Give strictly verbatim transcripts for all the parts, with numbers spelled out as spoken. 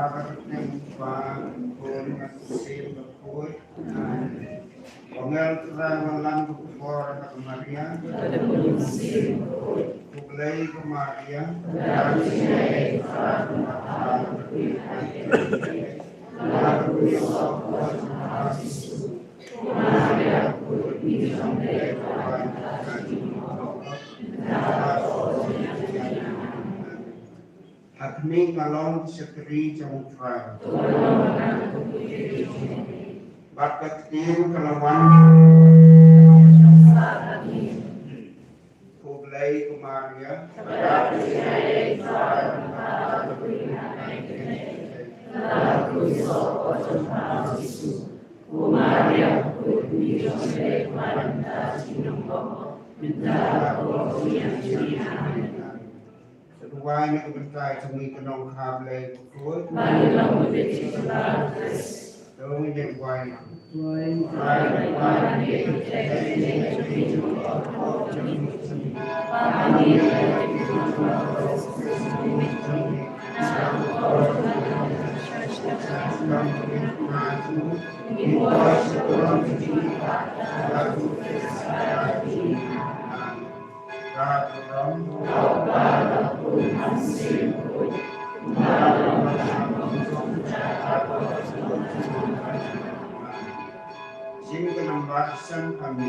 Bad ka kyrteng u Kpa, u Khun bad u Mynsiem Bakhuid. Amen. Ong ïa u Trai ba la lam ka khubor ha ka Maria. Khublei ko Maria. Ha khmih, nga long shakri jong U Trai. Bad ka ktien ka la wan. Khublei ko Maria. Sa duwai na ka bynta jong ngi ki nongkha Blei bakhuid. Ba ngi long baptism ba Khrist. To ngin ïa duwai. Duwai. Jingkynmaw ba san kami.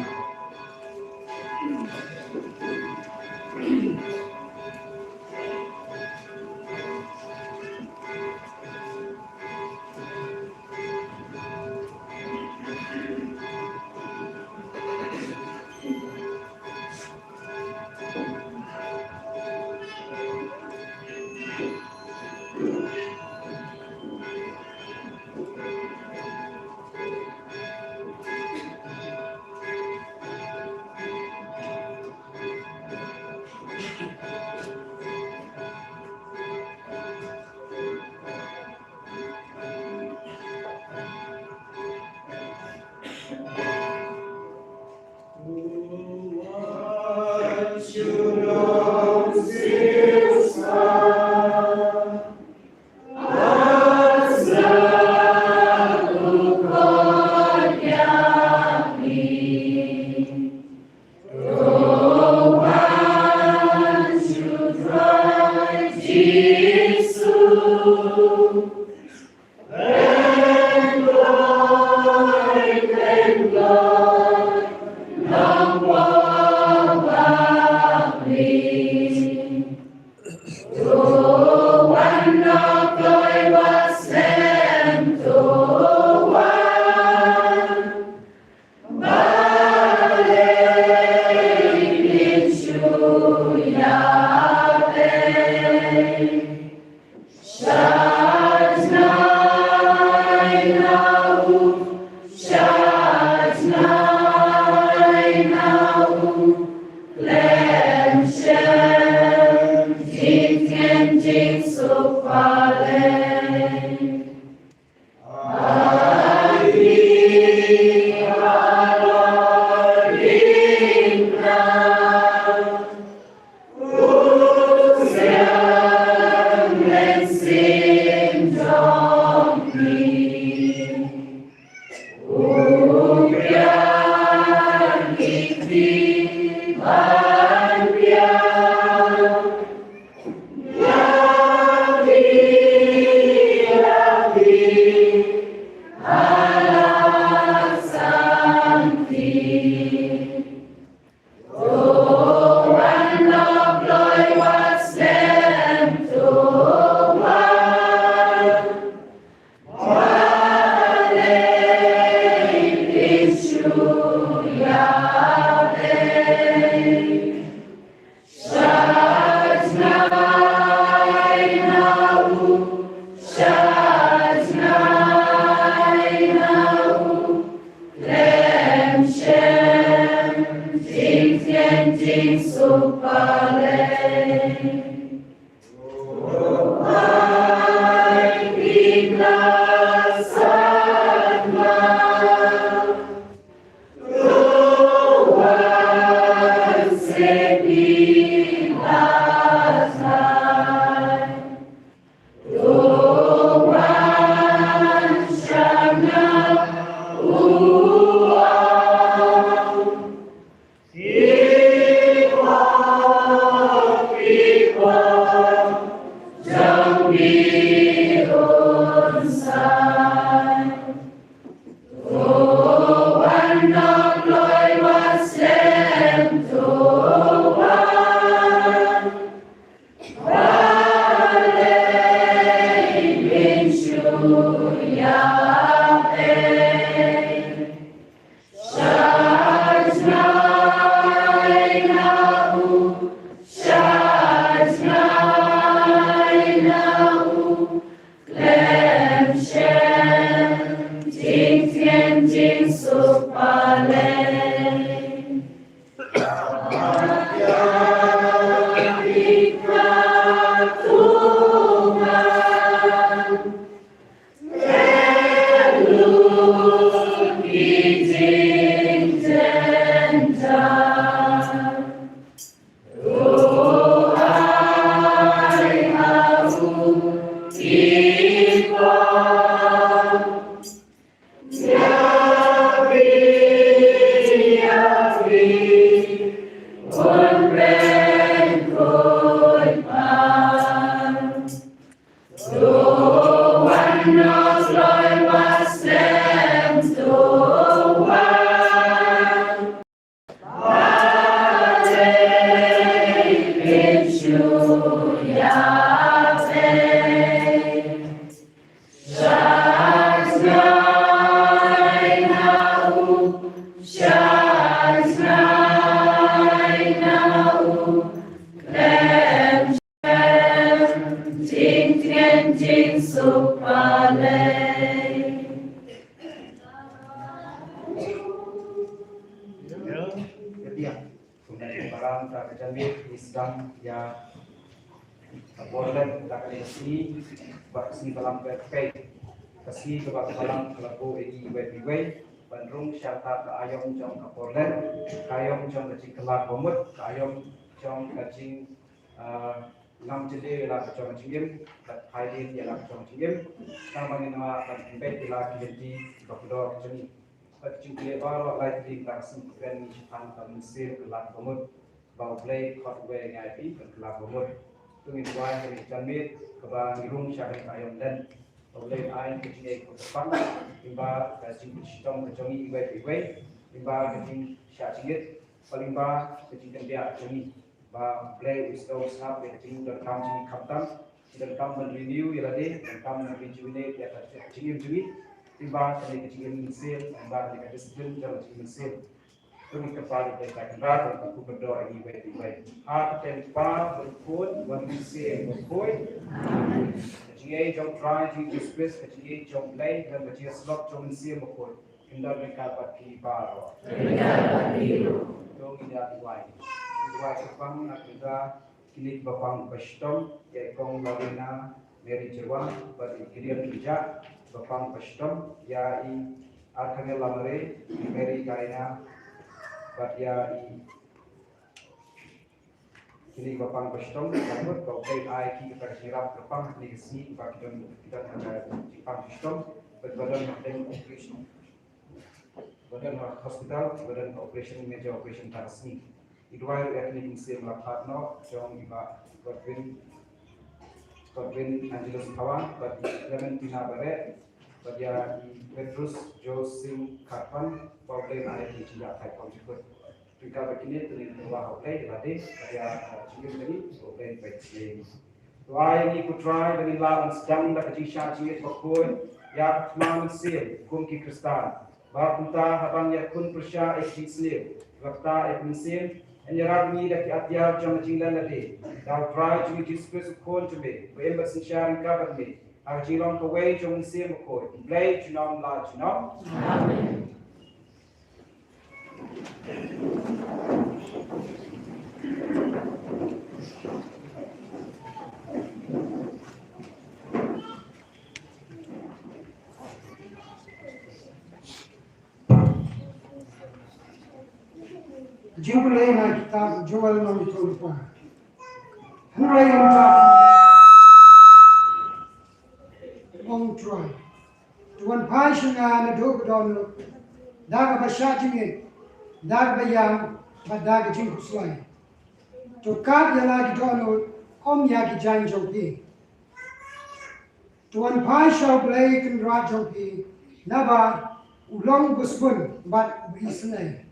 Shah jngai na u khlem shem jingtieng jingsuk palei. Jingtieng jingsuk palei. Kumne balang ta ka janmiet ngi sdang ïa ka por leh ta ka sngi, ba ka sngi balang peit peit. Ka sngi kaba ka balang ka la buh ïa ngi iwei pa iwei ban rung sha ta ka aïom jong ka por leh, ka aïom jong ka jingkylla ka mut, ka aïom jong ka jing, ah, ngam jylliew ïa la ka jong ka jingim, bad phai dien ïa la ka jong ka jingim. Tang ba ngin ïa ban pynbeit ïa la ki lynti ba kordor ka jong ngi. Bad ka jingkylli baroh lai tylli ka sngi, kren ngi shaphang ka mynsiem ka lad ka mut ba U Blei khot uwei ïa ngi ban kylla ka mut. To ngin duwai ha kane ka janmiet kaba ngi rung sha kane ka aïom leh. Ba U Blei un ai ka jingïeit kyrpang, lyngba ka jingpynshitom ka jong ngi iwei pa iwei, lyngba ka jingshah jingit, bad lyngba ka jingkyndiah ka jong ngi. Ba U Blei un sdang sngap ïa ka jingdonkam jong ngi khamtam. Ngi donkam ban renew ïa lade, donkam ban rejuvenate ïa ka jingim jong ngi. Lyngba kane ka jingim mynsiem, lyngba kane ka discipline jong ka jingim mynsiem. To ngin kyrpad ïa U Blei Trai Kynrad ban kyrkhu kyrdoh ïa ngi iwei pa iwei. Ha ka kyrteng U Kpa, bad U Khun, bad U Mynsiem Bakhuid. Ka jingïeit jong U Trai jong ngi Jisu Khrist, ka jingïeit jong U Blei, bad ka jingïasyllok jong U Mynsiem Bakhuid kin don ryngkat bad phi baroh. Ryngkat bad phi ruh. To ngin ïa duwai. Ngin duwai shaphang na ka bynta kine kiba pang ba shitom, ïa i Kong Lorena Mary Jyrwan, bad i Gideon Rijah, ba pang ba shitom, ïa i Archangel Lamare, i Mary Diana, bad ïa i kine kiba pang ba shitom, ba mut ba U Blei un ai ki kata ka jingïarap kyrpang ha kine ki sngi ba ki don, ki don ha ka jingpang ba shitom, bad ba don ha ka operation. Ba don ha hospital, ba don ha operation, major operation ta ka sngi. Ngi duwai ruh ïa kine ki mynsiem la phad noh, jong i Bah Godwin, Godwin Angelus Thawan, bad i Clementina Bareh, bad ïa i Petrus Joe Singh Kharpan, ba U Blei un ai ki jingïaid thaiñ kong jingkut. Ryngkat bad kine to ngin duwai ha U Blei ïa lade, bad ïa, eh, jingim jong ngi, U Blei un peit ïa ngi. To ai ïa ngi ko Trai ba ngin lah ban sdang da ka jingshah jingit bakhuid ïa ka thma mynsiem kum ki Khristan. Ba kumta haba ngi ïakhun pyrshah ïa ka jingsniew, ïa ka mynsiem, yn ïarap ïa ngi da ki atiar jong ka jingleh lade da U Trai jong ngi Jisu Khrist U Khun jong me, uba im bad synshar ryngkat bad me ha ka jinglong kawei jong U Mynsiem Bakhuid, U Blei junom la junom. Amen. Jingpule na kitab Joel lynnong khyndai. Hynrei mynta ong Trai, to wan phai sha nga naduh ka dohnud da kaba shah jingit, da kaba ïam, bad da ka jingkhuslai. To kad ïa la ki dohnud, ym ïa ki jaiñ jong phi. To wan phai sha U Blei Kynrad jong phi, naba u long uba sbun bad uba isynei,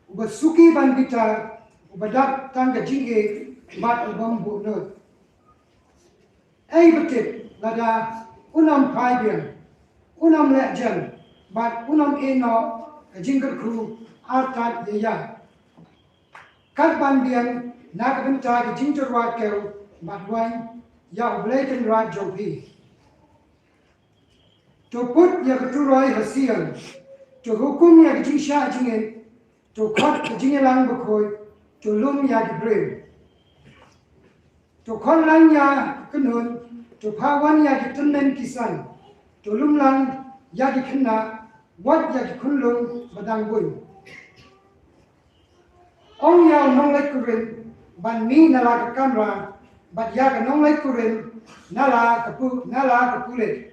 uba suki ban bitar, uba dap tang ka jingïeit bad u bym buhnud. Ei ba tip, lada un ym phai biang, un ym leh jem, bad un ym ïehnoh ka jingkyrkhu artat ïa ïa. Kat ban biang na ka bynta ka jingtyrwa kew bad waiñ ïa U Blei Kynrad jong phi. To put ïa ka turoi ha Sion, to hukum ïa ka jingshah jingit, to khot ka jingïalang bakhuid, to lum ïa ki briew. To khot lang ïa ki kynhun, to phah wan ïa ki tymmen ki san, to lum lang ïa ki khynnah, wat ïa ki khunlung ba dang buiñ. Ong ïa u nongleit kurim ban mih na la ka kamra, bad ïa ka nongleit kurim na la ka pu-, na la ka pulit.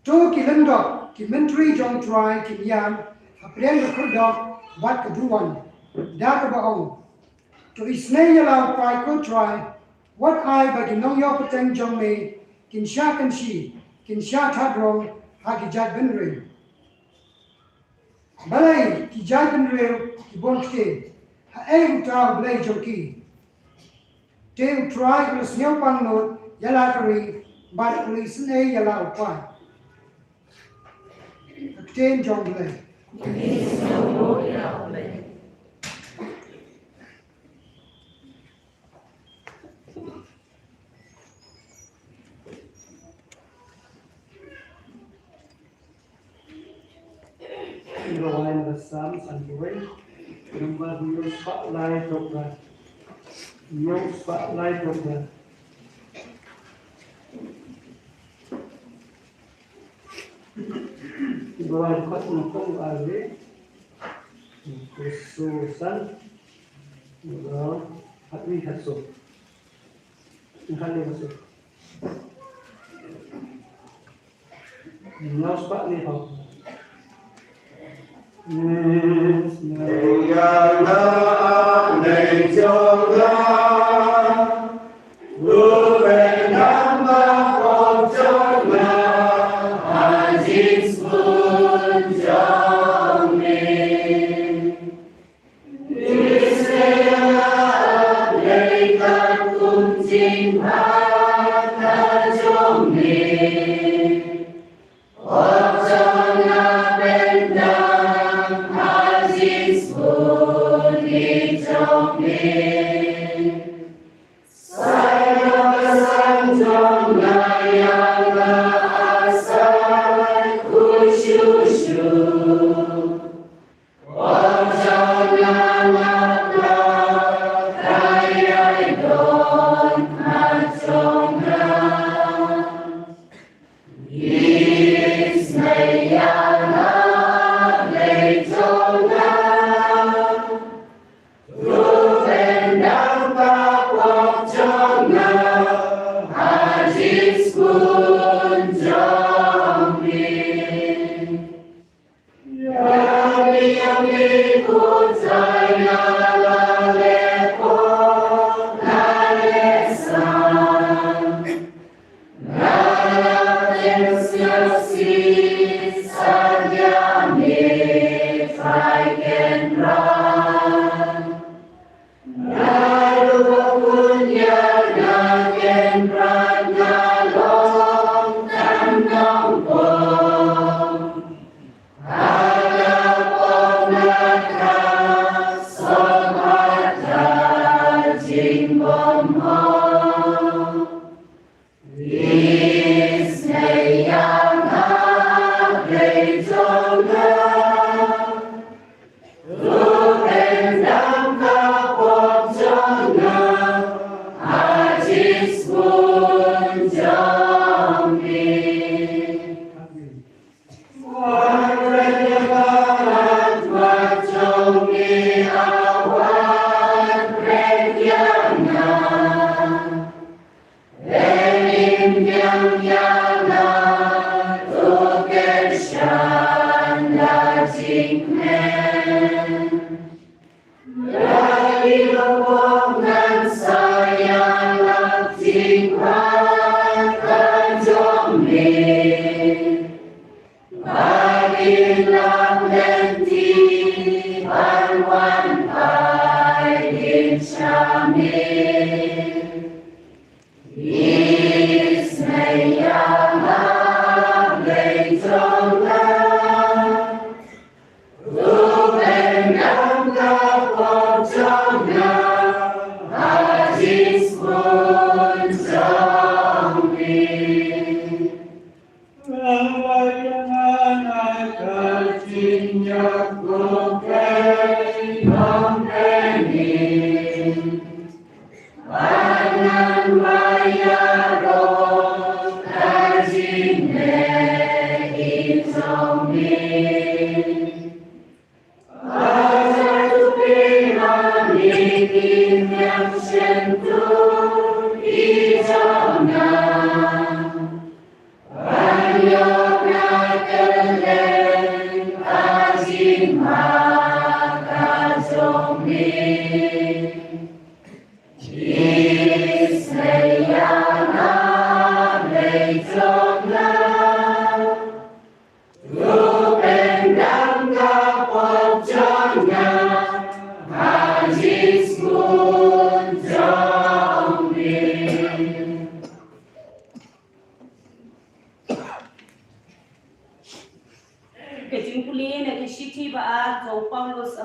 To ki lyngdoh, ki myntri jong U Trai kin ïam hapdeng ka khyrdop bad ka duwan, da kaba ong: To isynei ïa la U Trai, ko Trai, wat ai ba ki nongïewpateng jong me kin shah kynshi, kin shah thad rong ha ki jaitbynriew. Balei ki jaitbynriew ki bun ktien? Haei uta U Blei jong ki? Te U Trai u la sngewpang lut ïa la ka ri, bad u la isynei ïa la u paid. Ka ktien jong U Blei. Ngi la wan na Psalm san phew wei, number hynñiew spah lai tawpra. Hynñiew spah lai tawpra. Ngi la wan khot nyngkong ar wei, ko so san, ngi la hat wei hat so. Ngi hat wei hat so. Ngi la spah ni ho.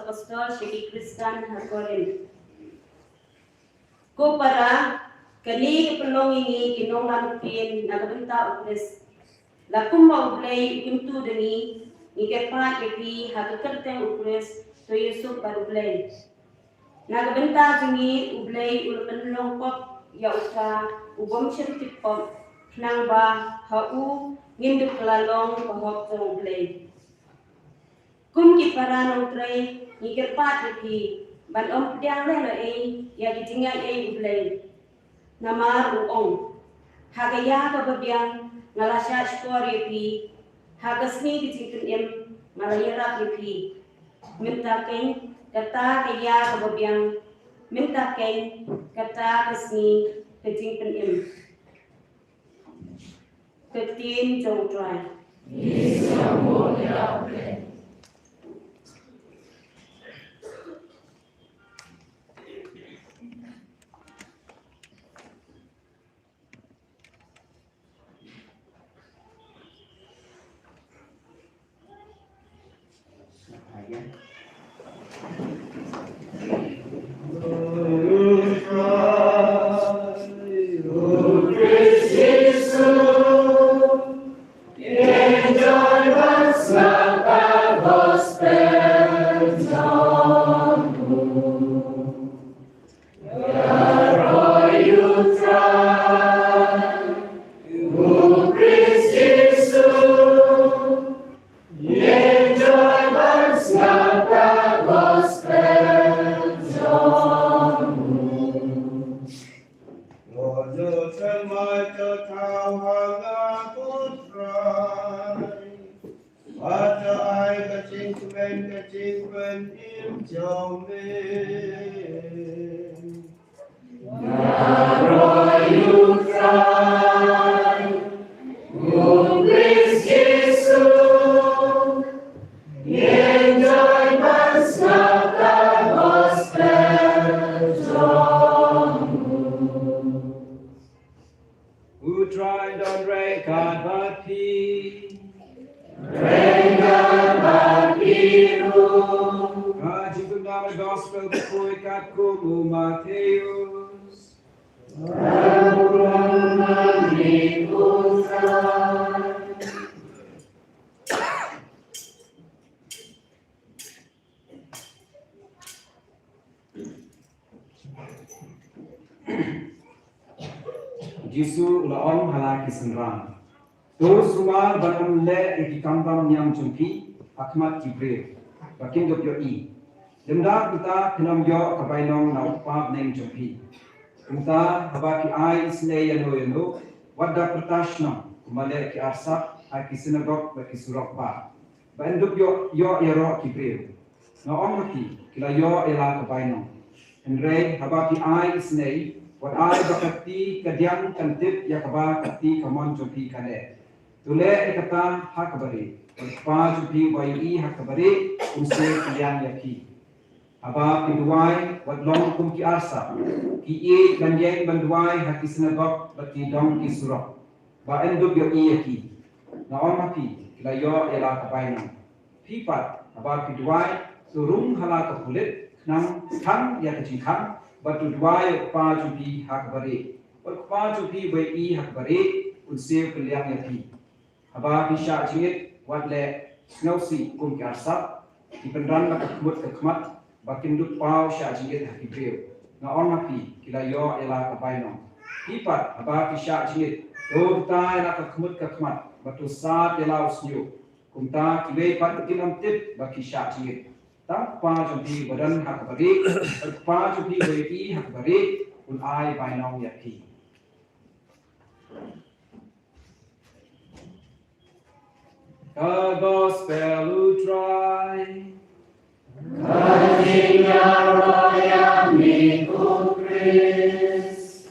Apostol sha ki Khristan ha Korinth. Ko para, kane ka pynlong ïa ngi ki nonglamthiang na ka bynta u Khrist. La kumba U Blei u kyntu da ngi, ngi kyrpad ïa phi ha ka kyrteng u Khrist, to ïasuk bad U Blei. Na ka bynta jong ngi U Blei u la pynlong pop ïa uta u bym shym tip pop, khnang ba ha u ngin da kylla long ka hok jong U Blei. Kum ki para nongtrei, ngi kyrpad ïa phi ban ym pdiang lehnohei ïa ki jingïaid ei U Blei. Namar u ong, ha ka ïa kaba biang nga la shah shkor ïa phi, ha ka sngi ka jingpynim nga la ïarap ïa phi. Mynta keiñ kata ka ïa kaba biang, mynta keiñ kata ka sngi ka jingpynim. Ka ktien jong U Trai. Lord, your turn my to tau hanga putrai. Wat ai ka jingkmen ka jingpynim jong me. U Trai don ryngkat bad phi. Ryngkat bad phi ruh. Ka jingpynbna Gospel kaba poi katkum u Mathaios. Jisu u la ong ha la ki synran, to sumar ban ym leh ïa ki kam bam niam jong phi ha khmat ki briew, ba kin dup ïohi. Lymda kumta phin ym ïoh ka bainong na U Kpa bneng jong phi. Kumta haba phi ai isynei ïano ïano, wat da pyrta shnong kumba leh ki arsap ha ki synagog bad ki surok bah, ba yn dup ïoh, ïoh ïaroh ki briew. Nga ong ha phi, ki la ïoh ïa la ka bainong. Hynrei haba phi ai isynei, wat ai ba ka kti kadiang kan tip ïa kaba ka kti kamon jong phi ka leh. To leh ïa kata ha kaba rieh, bad U Kpa jong phi uba ïohi ha kaba rieh un siew kylliang ïa phi. Haba phi duwai, wat long kum ki arsap, ki ïeit ban ïeng ban duwai ha ki synagog bad ki dong ki surok, ba yn dup ïohi ïa ki. Nga ong ha phi, ki la ïoh ïa la ka bainong. Phi pat, haba phi duwai, to rung ha la ka pulit, khnang khang ïa ka jingkhang, bad to duwai ïa U Kpa jong phi ha kaba rieh, bad U Kpa jong phi uba ïohi ha kaba rieh un siew kylliang ïa phi. Haba phi shah jingit, wat leh sngewsih kum ki arsap, ki pynran la ka khmut ka khmat, ba kin dup paw shah jingit ha ki briew. Nga ong ha phi, ki la ïoh ïa la ka bainong. Phi pat, haba phi shah jingit, to bta ïa la ka khmut ka khmat, bad to sat ïa la u shñiuh. Kumta kiwei pat kin ym tip ba ki shah jingit. Tang U Kpa jong phi uba don ha kaba rieh, bad U Kpa jong phi uba ïohi ha kaba rieh, un ai bainong ïa phi. Ka Gospel U Trai. Ka jingïaroh ïa me ko Khrist.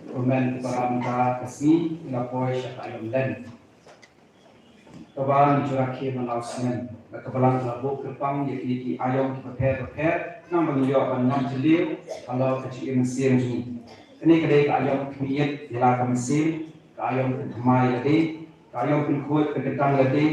Kumne, para mynta ka sngi ngi la poi sha ka aïom Lent. Kaba ngi ju rakhe man la u snem, na ka balang ka la buh kyrpang ïa kine ki aïom kiba pher bapher, khnang ba ngin ïoh ban nym jylliew halor ka jingim mynsiem jong ngi. Kane ka dei ka aïom khmih ïit ïa la ka mynsiem, ka aïom pynthymmai ïalade, Ka aïom pynkhuid pynkyntang lade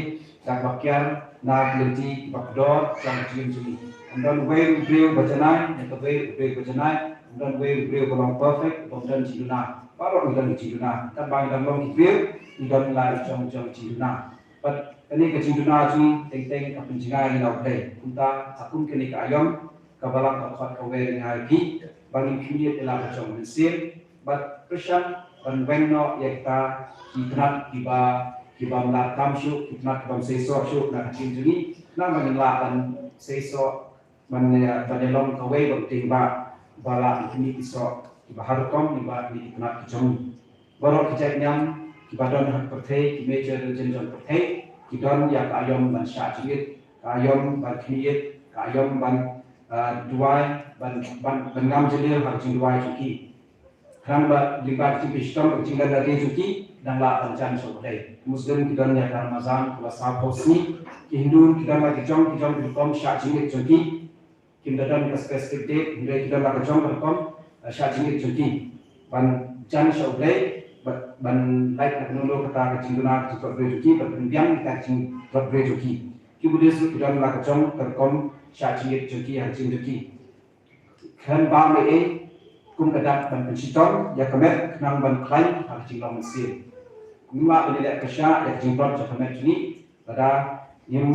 da kaba kiar na ki lynti kiba kordor jong ka jingim jong ngi. Ym don uwei ruh u briew ba janai ïa kawei ruh u briew ba janai, ym don uwei ruh u briew ba long perfect, ba ym don jingduna. Baroh ngi don jingduna. Katba ngi dang long ki briew, ngi don la i jong jong jingduna. Bad kane ka jingduna jong ngi teng teng ka pynjngai na U Blei. Kumta ha kum kane ka aïom, ka Balang ka khot kawei ïa ngi, ba ngin khmih ïa la ka jong mynsiem bad pyrshang ban weng noh ïa kita ki tnat kiba, kiba ym lah kam shuh, ki tnat kiba ym seisoh shuh na ka jingim jong ngi, khnang ba ngin lah ban seisoh, ban ïa, ban ïalong kawei ba bteng ba, ba lah ban khmih ki soh kiba har rukom, kiba khmih ki tnat ki jong ngi. Baroh ki jait niam kiba don ha ka pyrthei, ki major religion jong ka pyrthei, ki don ïa ka aïom ban shah jingit, ka aïom ban khmih ïit, ka aïom ban, ah, duwai, ban, ban, ban ngam jylliew ha ka jingduwai jong ki. Khnang ba lyngba ka jingpynshitom ka jinglen lade jong ki, dang lah ban jan sha U Blei. Muslim ki don ïa ka Ramadan kaba saw phew sngi, ki Hindu ki don la ki jong ki jong ki rukom shah jingit jong ki. Kim da don ka specific date, hynrei ki don la ka jong ka rukom, eh, shah jingit jong ki ban jan sha U Blei, ban, ban lait na kano kano kata ka jingduna ka jingtlot briew jong ki, ban pynbiang kata ka jingtlot briew jong ki. Ki Buddhist ruh ki don la ka jong ka rukom shah jingit jong ki ha ka jingim jong ki. Khlem bam ei ei kum ka dak ban pynshitom ïa ka met khnang ban khlaiñ ha ka jinglong mynsiem. Ngim lah ban ïaleh pyrshah ïa ka jingtlot jong ka met jong ngi, lada ngim,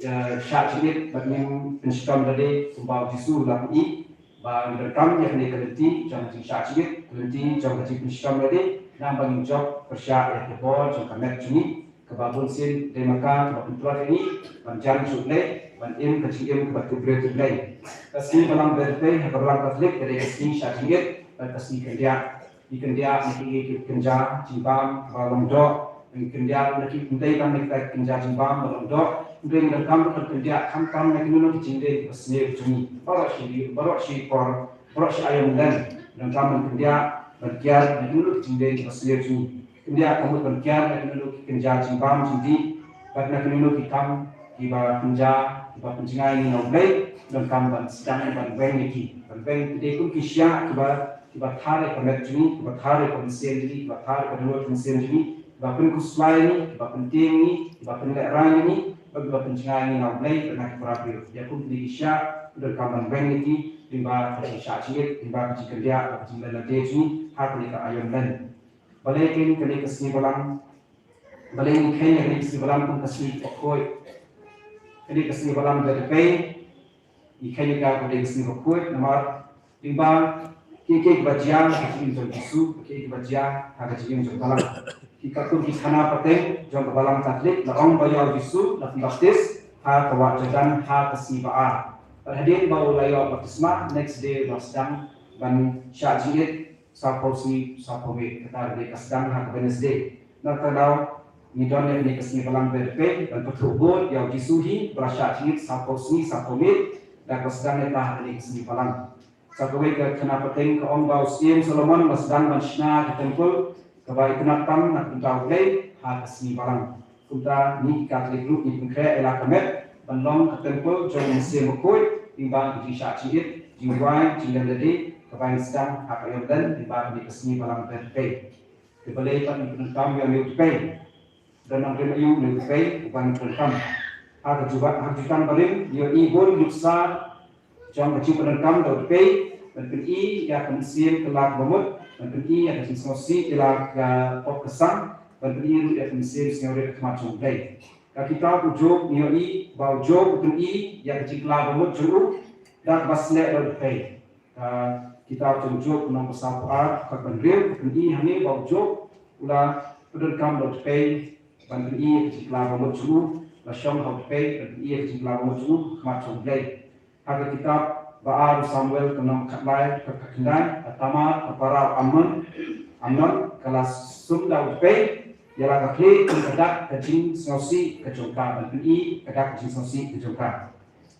eh, shah jingit bad ngim pynshitom lade kumba U Jisu u la pyni, ba ngi donkam ïa kane ka lynti jong ka jingshah jingit, ka lynti jong ka jingpynshitom lade, khnang ba ngin jop pyrshah ïa ka bor jong ka met jong ngi, kaba bunsien dei ma ka kaba pyntlot ïa ngi ban jan sha U Blei, ban im ka jingim kaba tip briew tip Blei. Ka sngi Balang Baptist ha ka Balang Katholik ka dei ka sngi shah jingit bad ka sngi kyndiah. Ngi kyndiah na kiei kiei ki kynja jingbam ba long doh, ngi kyndiah na ki, ym dei tang na kita ki kynja jingbam ba long doh, hynrei ngi donkam ruh ban kyndiah khamtam na kino kino ki jingdei kiba sniew jong ngi. Baroh shi, baroh shi por, baroh shi aïom lyndet, ngi donkam ban kyndiah ban kiar na kino kino ki jingdei kiba sniew jong ngi. Kyndiah ka mut ban kiar na kino kino ki kynja jingbam jingdih bad na kino kino ki kam kiba kynja, kiba pynjngai ngi na U Blei, donkam ban sdang ban weng ïa ki. Ban weng, ki dei kum ki shiah kiba, kiba thar ïa ka met jong ngi, kiba thar ïa ka mynsiem jong ngi, kiba thar ïa ka dohnud mynsiem jong ngi, kiba pynkhuslai ïa ngi, kiba pyntieng ïa ngi, kiba pynlehrain ïa ngi, bad kiba pynjngai ngi na U Blei bad na ki para briew. Ïa kum kine ki shiah, donkam ban weng ïa ki lyngba ka jingshah jingit, lyngba ka jingkyndiah, ka jinglen lade jong ngi ha kane ka aïom lyndet. Balei kein kane ka sngi Balang, balei ngi kheiñ ïa kane ka sngi Balang kum ka sngi kaba khuid? Kane ka sngi Balang Baptist, ngi kheiñ ïa ka ba dei ka sngi kaba khuid namar lyngba kiei kiei kiba jia ha ka jingim jong U Jisu, kiei kiei kiba jia ha ka jingim jong u Balang, ki katkum ki khana pateng jong ka Balang Katholik la ong ba ïa U Jisu la pynbaptis ha ka wah Jordan ha ka sngi ba ar. Bad hadien ba u la ïoh baptisma, next day u la sdang ban shah jingit saw phew sngi saw phew miet, kata ka dei ka sdang ha ka Wednesday. Na kata ka daw ngi don ïa kane ka sngi Balang Baptist ban pynthut bud ïa U Jisu hi ba la shah jingit saw phew sngi saw phew miet, da kaba sdang ïa ka ha kane ka sngi Balang. Sa kawei ka khana pateng ka ong ba u Syiem Solomon u la sdang ban shna ka templ kaba itynnad tam na ka bynta U Blei ha ka sngi Balang. Kumta ngi ki Katholik ruh ngi pynkhreh ïa la ka met ban long ka templ jong u Mynsiem Bakhuid lyngba ka jingshah jingit, jingduwai, jinglen lade kaba ngi sdang ha ka aïom lyndet lyngba kane ka sngi Balang Baptist. Te balei pat ngi pyndonkam ïa une u tpei? Don nongrim aïu une u tpei uba ngi pyndonkam? Ha ka jutang, ha ka jutang barim ngi ïohi bun ki nuksa jong ka jingpyndonkam da u tpei ban pyni ïa ka mynsiem kylla kaba mut, ban pyni ïa ka jingsngewsih ïa la ka pop ka sam, ban pyni ruh ïa ka mynsiem sngewrit ha khmat jong U Blei. Ka kitab u Job ngi ïohi ba u Job u pyni ïa ka jingkylla kaba mut jong u da kaba sleh da u tpei. Ka kitab jong u Job lynnong ba saw phew ar, dkhot ba hynriew, u pyni hangne ba u Job u la pyndonkam da u tpei ban pyni ïa ka jingkylla kaba mut jong u, la shong ha u tpei ban pyni ïa ka jingkylla kaba mut jong u ha khmat jong U Blei. Ha ka kitab ba ar u Samuel lynnong khatlai, dkhot khatkhyndai, ka Tamar ka para u Amnon, Amnon ka la sum da u tpei ïa la ka khlieh kum ka dak ka jingsngewsih ka jong ka, ban pyni ka dak ka jingsngewsih ka jong ka.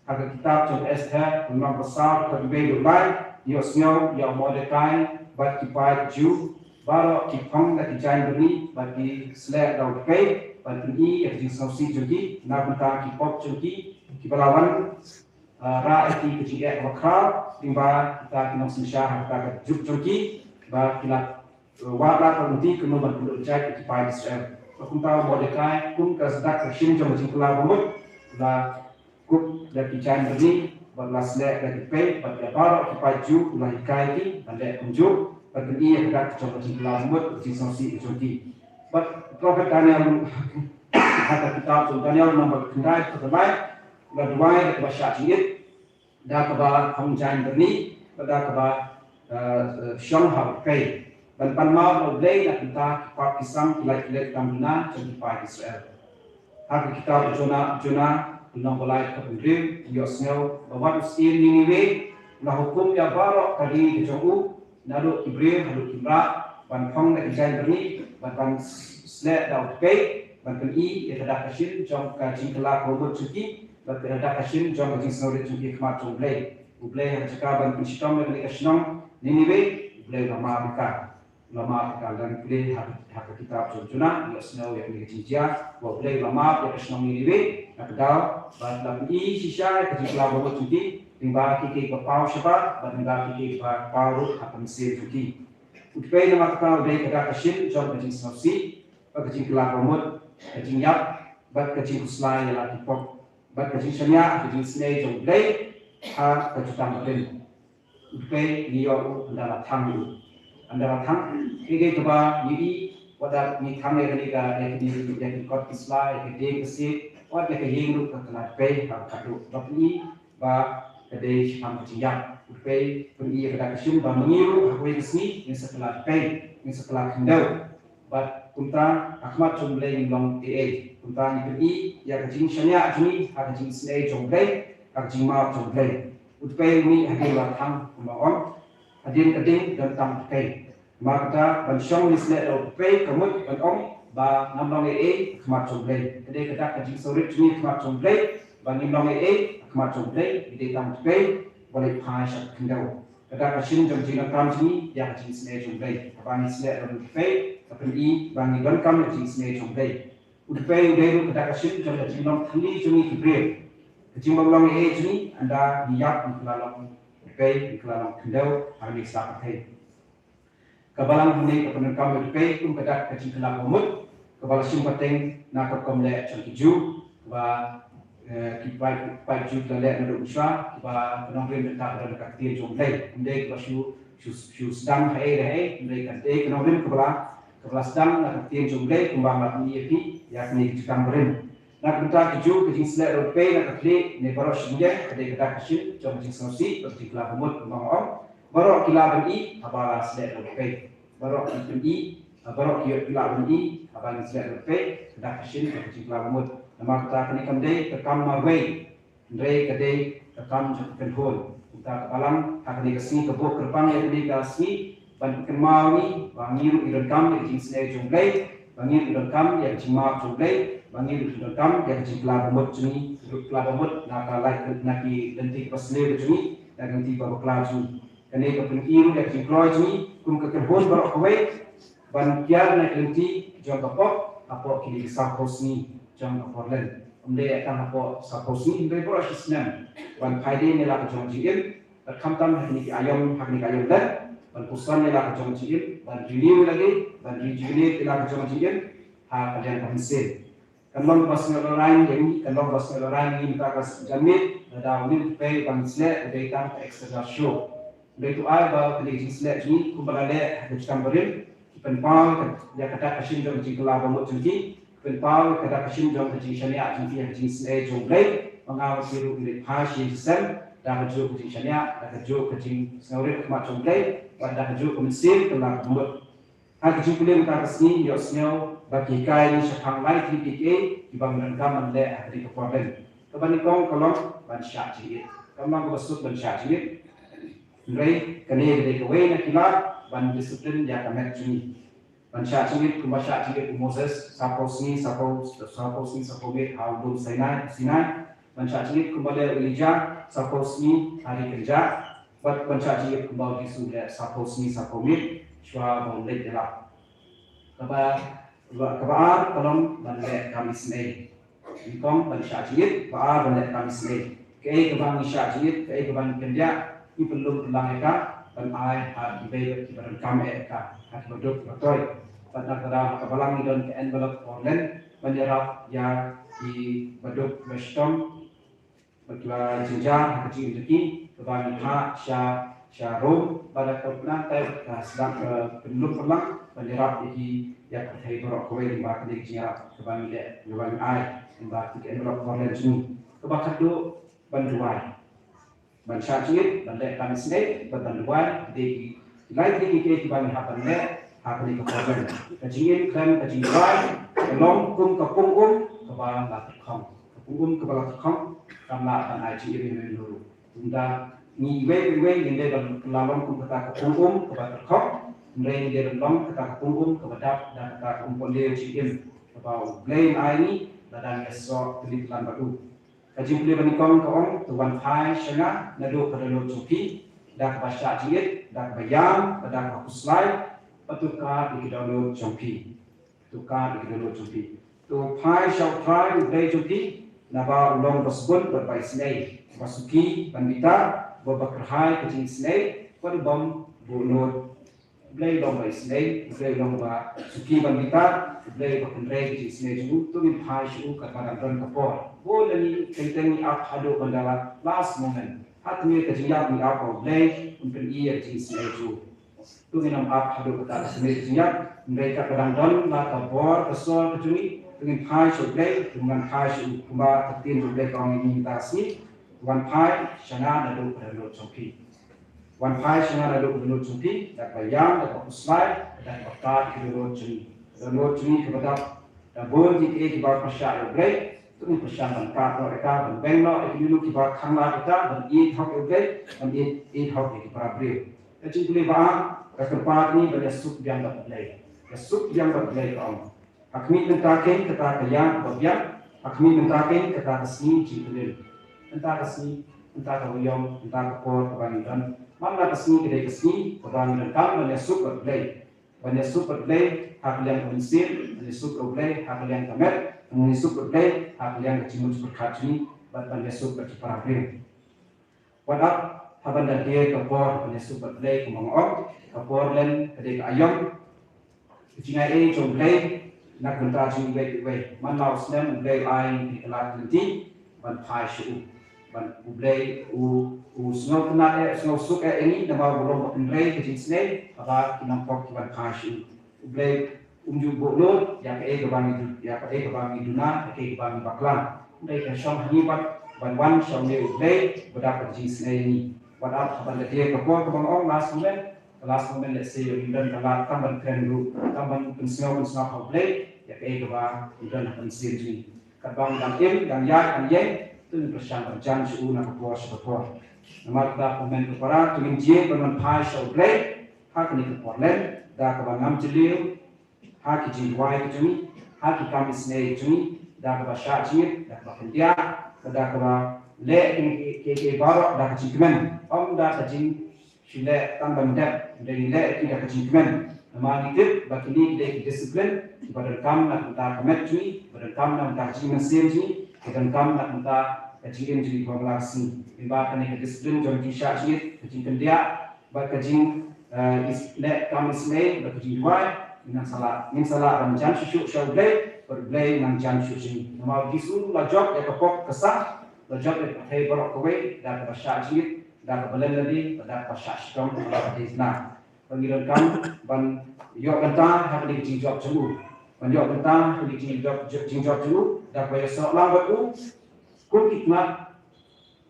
Ha ka kitab jong u Esther lynnong ba saw, dkhot khatwei haduh lai, ïohsngew ïa u Mordekai bad ki paid Jiw baroh ki phong da ki jaiñ byrni bad ki sleh da u tpei ban pyni ïa ka jingsngewsih jong ki na ka bynta ki pop jong ki kiba la wan, ah, rah ïa ki ka jingeh kaba khraw lyngba kita ki nongsynshar ha kata ka juk jong ki, ba ki la, eh, wad lad ka lynti kumno ban pynduh jait ïa ki paid Israel. Kumta u Mordekai, kum ka dak ka shin jong ka jingkylla bamut, la kup da ki jaiñ byrni, bad la sleh da ki pei, bad ïa baroh ki paid Jiw la hikai ki ban leh kumjuh, bad pyni ïa ka dak jong ka jingkylla bamut, ka jingsngewsih jong ki. Bad u prophet Daniel, ha ka kitab jong Daniel number khyndai, ka lai, la duwai da kaba shah jingit, da kaba phong jaiñ byrni, bad da kaba, eh, eh, shong ha u pei. Ban pan map na U Blei na ka bynta ki pap ki sam, ki lait ki lait tam duna jong ki paid Israel. Ha ka kitab Jonah, Jonah, lynnong ba lai, dkhot hynriew, ngi ïohsngew ba wat u syiem Niniwe u la hukum ïa baroh ka ri ka jong u, naduh ki briew haduh ki mrad, ban phong da ki jaiñ byrni, ban, ban sleh da u pei, ban pyni ïa ka dak ka shin jong ka jingkylla bamut jong ki, bad ka dak ka shin jong ka jingsngewrit jong ki ha khmat jong U Blei. U Blei ha ka jaka ban pynshitom ïa kane ka shnong Niniwe, U Blei u la map ïa ka. U la map ïa ka. Lada ngi pule ha, ha ka kitab jong Jonah, ngi ïohsngew ïa kane ka jingjia ba U Blei u la map ïa ka shnong Niniwe na ka daw ba la pyni shisha ïa ka jingkylla bamut jong ki, lyngba kiei kiei kiba paw shabar bad lyngba kiei kiei kiba paw ruh ha ka mynsiem jong ki. U pei namar kata u dei ka dak ka shin jong ka jingsngewsih, bad ka jingkylla bamut, ka jingïap, bad ka jingkhuslai ïa la ki pop, bad ka jingshaniah, ka jingisynei jong U Blei ha ka jutang barim. U pei ngi ïoh u ynda la thang u. Ynda la thang, kiei kiei kiba ngi i, wat la ngi thang ïa kane ka, ïa kine, ïa ki kot ki sla, ïa ka dieng ka siej, wat ïa ka ïing ruh ka la pei ha ka khatduh. Bad ngi ba ka dei shaphang ka jingïap. U pei pyni ïa ka dak ka shin ba ma ngi ruh ha kawei ka sngi ngin sa kylla pei, ngin sa kylla khyndew. Bad kumta ha khmat jong U Blei ngim long ei ei. Kumta ngi pyni ïa ka jingshaniah jong ngi ha ka jingisynei jong U Blei, ha ka jingmap jong U Blei. U pei u mih hadien la thang kumba ong, hadien ka ding don tang u pei. Namar kata ban shong ngi sleh da u pei ka mut ban ong ba ngam long ei ei ha khmat jong U Blei. Ka dei ka dak ka jingsngewrit jong ngi ha khmat jong U Blei, ba ngim long ei ei ha khmat jong U Blei, ngi dei tang u pei ba leit phai sha ka khyndew. Ka dak ka shin jong ka jingdonkam jong ngi ïa ka jingisynei jong U Blei. Haba ngi sleh da u pei, ka pyni ba ngi donkam ïa ka jingisynei jong U Blei. U pei u dei ruh ka dak ka shin jong ka jinglong thylli jong ngi ki briew. Ka jingbym long ei ei jong ngi, ynda ngi ïap ngi kylla long pei, ngi kylla long khyndew ha kane ka pyrthei. Ka balang hangne ka pyndonkam ïa u pei kum ka dak ka jingkylla bamut, kaba la shim pateng na ka rukom leh jong ki Jiw, kaba, eh, ki paid, paid Jiw ki la leh naduh mynshuwa, kiba ka nongrim mynta ka don ha ka ktien jong U Blei. Ym dei kaba shu, shu, shu sdang ha ei ha ei, ym dei, ka dei ka nongrim kaba la, kaba la sdang na ka ktien jong U Blei, kumba nga la pyni ïa phi ïa kane ka jutang barim. Na ka bynta ki Jiw, ka jingsleh da u pei na ka khlieh ne baroh shi taïew ka dei ka dak ka shin jong ka jingsngewsih bad ka jingkylla bamut, kumba nga ong. Baroh ki lah ban i haba la sleh da u pei. Baroh ki pyni, baroh ki ïoh, ki lah ban i haba ngi sleh da u pei ka dak ka shin jong ka jingkylla bamut. Namar kata kane kam dei ka kam marwei, hynrei ka dei ka kam jong ka kynhun. Kumta ka balang ha kane ka sngi, ka buh kyrpang ïa kane ka sngi ban pynkynmaw ngi ba ngi ruh ngi donkam ïa ka jingisynei jong U Blei, ba ngi ruh ngi donkam ïa ka jingmap jong U Blei, ba ngi ruh ngi donkam ïa ka jingkylla bamut jong ngi, ruh kylla bamut na ka lait, na ki lynti kiba sniew jong ngi, na ki lynti kiba bakla jong ngi. Kane ka pyni ruh ïa ka jingkloi jong ngi kum ka kynhun baroh kawei ban kiar na ki lynti jong ka pop hapoh kine ki sawphew sngi jong ka por lent. Ym dei tang hapoh sawphew sngi, hynrei baroh shi snem ban phai dien ïa la ka jong ka jingim, bad khamtam ha kine ki aïom, ha kine ki aïom lent, ban puson ïa la ka jong ka jingim, ban renew ïa lade, ban rejuvenate ïa la ka jong ka jingim ha ka liang ka mynsiem. Kan long ba sngewlehrain ïa ngi, kan long ba sngewlehrain ïa ngi mynta ka janmiet, lada une u pei ba ngi sleh u dei tang ka exterior show. Hynrei to ai ba kane ka jingsleh jong ngi kumba la leh ha ka jutang barim, ki pynpaw ïa ka dak ka shin jong ka jingkylla bamut jong ki, ki pynpaw ïa ka dak ka shin jong ka jingshaniah jong ki ha ka jingisynei jong U Blei, ba nga bad phi ruh ngin phai shisien shisien da kajuh ka jingshaniah, da kajuh ka jingsngewrit ha khmat jong U Blei, bad da kajuh ka mynsiem kylla bamut. Ha ka jingpule mynta ka sngi, ngi ïohsngew ba ki hikai ngi shaphang lai tylli ki, kiei kiba ngi donkam ban leh ha kane ka por lent. Kaba nyngkong ka long ban shah jingit. Kam long kaba suk ban shah jingit, hynrei kane ka dei kawei na ki lad ban discipline ïa ka met jong ngi. Ban shah jingit kumba shah jingit u Moses sawphew sngi, sawphew, sawphew sngi, sawphew miet ha u lum Sinai, Sinai. Ban shah jingit kumba leh u Elijah sawphew sngi ha ri kynjah. Bad ban shah jingit kumba u Jisu leh sawphew sngi sawphew miet shuwa ba un leit ïalap. Kaba, kaba ar ka long ban leh kam isynei. Nyngkong ban shah jingit, kaba ar ban leh kam isynei. Kaei kaba ngi shah jingit, kaei kaba ngi kyndiah, ngi pynlong pynlang ïa ka ban ai ha kiwei kiba donkam eh ïa ka, ha kiba duk kiba toi. Bad na ka daw ha ka balang ngi don ka envelope Portland ban ïarap ïa ki baduk bashitom bad ki ba jynjar ha ka jingim jong ki, kaba ngi phah sha sha Rome, bad da ka pynang tai ka sdang ka pynlong pynlang ban ïarap ïa ki ïa ka pyrthei baroh kawei, lyngba kane ka jingïarap kaba ngi leh, kaba ngi ai lyngba kane ka envelope Portland jong ngi. Kaba khatduh, ban duwai. Ban shah jingit, ban leh kam isynei, bad ban duwai, ki dei ki lai tylli ki kiei kiba ngi hap ban leh ha kane ka Portland. Ka jingim khlem ka jingduwai ka long kum ka pung um kaba la tyrkhong. Ka pung um kaba la tyrkhong kam lah ban ai jingim ïa uno uno ruh. Kumta ngi iwei pa iwei ngin dei ban kylla long kum kata ka pung um kaba tyrkhong. Hynrei ngi dei ban long kata ka pung um kaba dap da kata ka umpohliew jingim kaba U Blei un ai ngi lada ngi ïasoh tylli tyllan bad U. Ka jingpule ba nyngkong ka ong, to wan phai sha nga naduh ka dohnud jong phi da kaba shah jingit, da kaba ïam, bad da kaba khuslai, bad to kap ïa ki dohnud jong phi. To kap ïa ki dohnud jong phi. To phai sha U Trai U Blei jong phi, naba u long ba sbun bad ba isynei, ba suki ban bitar, ba ba kyrhai ka jingisynei, bad u bym buh nud. U Blei u long ba isynei, U Blei u long ba suki ban bitar, U Blei uba kynrei ka jingisynei jong u. To ngin phai sha u katba dang don ka por. Bun na ngi teng teng ngi ap haduh ban da la last moment. Ha kane ka jingïap ngi ap ba U Blei un pyni ïa ka jingisynei jong u. To ngin ym ap haduh kata ka jingïap, hynrei katba dang don la ka bor ka sor ka jong ngi, to ngin phai sha U Blei, to ngin phai sha u, kumba ka ktien U Blei ka ong ïa ngi mynta ka sngi. Wan phai sha nga naduh ka dohnud jong phi. Wan phai sha nga naduh ka dohnud jong phi, da kaba ïam, da kaba khuslai, da kaba kap ïa ka dohnud jong ngi. Ka dohnud jong ngi kaba dap da bun ki kiei kiba pyrshah ïa U Blei, to ngin pyrshang ban kap noh ïa ka, ban weng noh ïa kino kino kiba khanglad ïa ka, ban ïeit hok ïa U Blei, ban ïeit, ïeit hok ïa ki para briew. Ka jingpule ba ar, ka kyrpad ngi ban ïasuk biang bad U Blei. Ïasuk biang bad U Blei ka ong. Ha khmih mynta kein kata ka ïa ba biang, ha khmih mynta kein kata ka sngi jingkylli. Mynta ka sngi, mynta ka wyong, mynta ka por kaba ngi don. Man la ka sngi ka dei ka sngi kaba ngi donkam ban ïasuk bad U Blei. Ban ïasuk bad U Blei ha ka liang ka mynsiem, ban ïasuk bad U Blei ha ka liang ka met, ban ïasuk bad U Blei ha ka liang ka jingmut jingpyrkhat jong ngi, bad ban ïasuk bad ki para briew. Wat ap, haba da dier ka por ban ïasuk bad U Blei, kumba nga ong, ka por len ka dei ka aïom. Ka jingai ei jong U Blei na ka bynta jong iwei pa iwei. Man la u snem U Blei u ai ïa ngi ka lad ka lynti ban phai sha u. Ban U Blei u, u sngewtynnat eh, u sngewsuk eh ïa ngi, namar u long ba kynrei ka jingisynei haba ki nongpop ki wan phai sha u. U Blei um ju buh nud ïa kaei kaba ngi du-, ïa kaei kaba ngi duna, ïa kaei kaba ngi bakla. Hynrei ka shong ha ngi pat ban wan sha une U Blei ba dap ka jingisynei ïa ngi. Wat ap, haba da dier ka por, kaba nga ong, last moment, ka last moment, let's say, ïa ngi don ka lad, kam ban kren ruh, kam ban pynsngew, pynsngew ha U Blei ïa kaei kaba ngi don ha ka mynsiem jong ngi. Katba ngi dang im, dang ïaid, dang ïeng, to ngin pyrshang ban jan sha u na ka por sha ka por. Namar kata, ko hynmen ko para, to ngin jied ban wan phai sha U Blei ha kane ka por len da kaba ngam jylliew ha ki jingduwai ki jong ngi, ha ki kam isynei ki jong ngi, da kaba shah jingit, da kaba khyndiat, da kaba leh ki, ki, ki baroh da ka jingkmen. Ym da ka jing shu leh tang ban dep, hynrei ngi leh ki da ka jingkmen. Namar ngi tip ba kine ki dei ki disiplin kiba donkam na ka bynta ka met jong ngi, ba donkam na ka bynta ka jingmynsiem jong ngi, ba donkam na ka bynta ka jingim jong ngi ba la ka sngi. Lyngba kane ka disiplin jong ka jingshah jingit, ka jingkyndiah, bad ka jing, eh, is-, leh kam isynei, bad ka jingduwai, ngin sa lah, ngin sa lah ban jan shuh shuh sha U Blei, bad U Blei un jan shuh sha ngi. Namar U Jisu la jop ïa ka pop ka sam, la jop ïa ka pyrthei baroh kawei da kaba shah jingit, da kaba len lade, bad da kaba shah shitom, bad da kaba dei tnat. Ba ngi donkam ban ïoh bynta ha kane ka jingjop jong u. Ban ïoh bynta ha kane ka jingjop, jingjop jong u da kaba ïasoh lang bad u kum ki tnat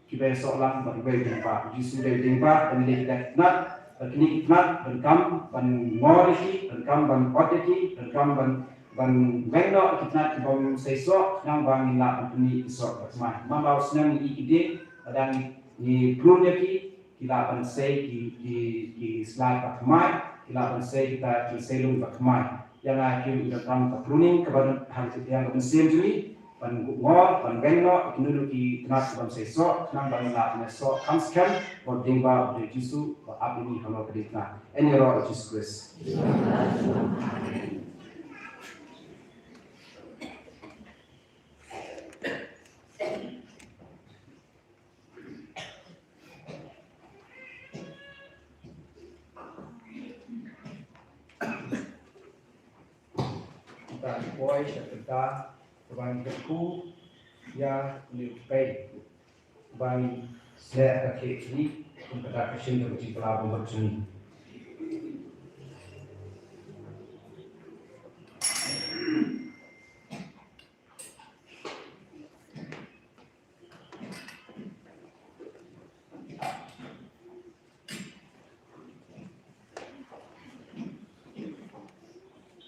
kiba ïasoh lang bad uwei u diengphna. U Jisu u dei u diengphna, ba ngi dei ki tnat, ba kine ki tnat donkam ban ngor ïa ki, donkam ban ot ïa ki, donkam ban, ban weng noh ïa ki tnat ki bym sei soh, khnang ba ngin lah ban pynmih ki soh ba thymmai. Man la u snem ngi ïohi ki dieng, lada ngi, ngi prune ïa ki, ki lah ban sei ki, ki, ki slide ba thymmai, ki lah ban sei kita ki seilung ba thymmai. Ïa nga ïa phi ngi donkam ka pruning kaba ha ka mynsiem jong ngi, ban ngor, ban weng noh ïa kino kino ki tnat ki bym sei soh, khnang ba ngin lah ban ïasoh kham skhem bad u diengphna u Jisu, ba ap ïa ngi halor ka diengphna. Ïaroh ïa u Jisu Khrist. poi sha ka kynta, ka ban kyrkhu ïa une u kpei, ban seh ka khlieh jong ngi kum ka dak ka shin ka jingkylla bamut jong ngi.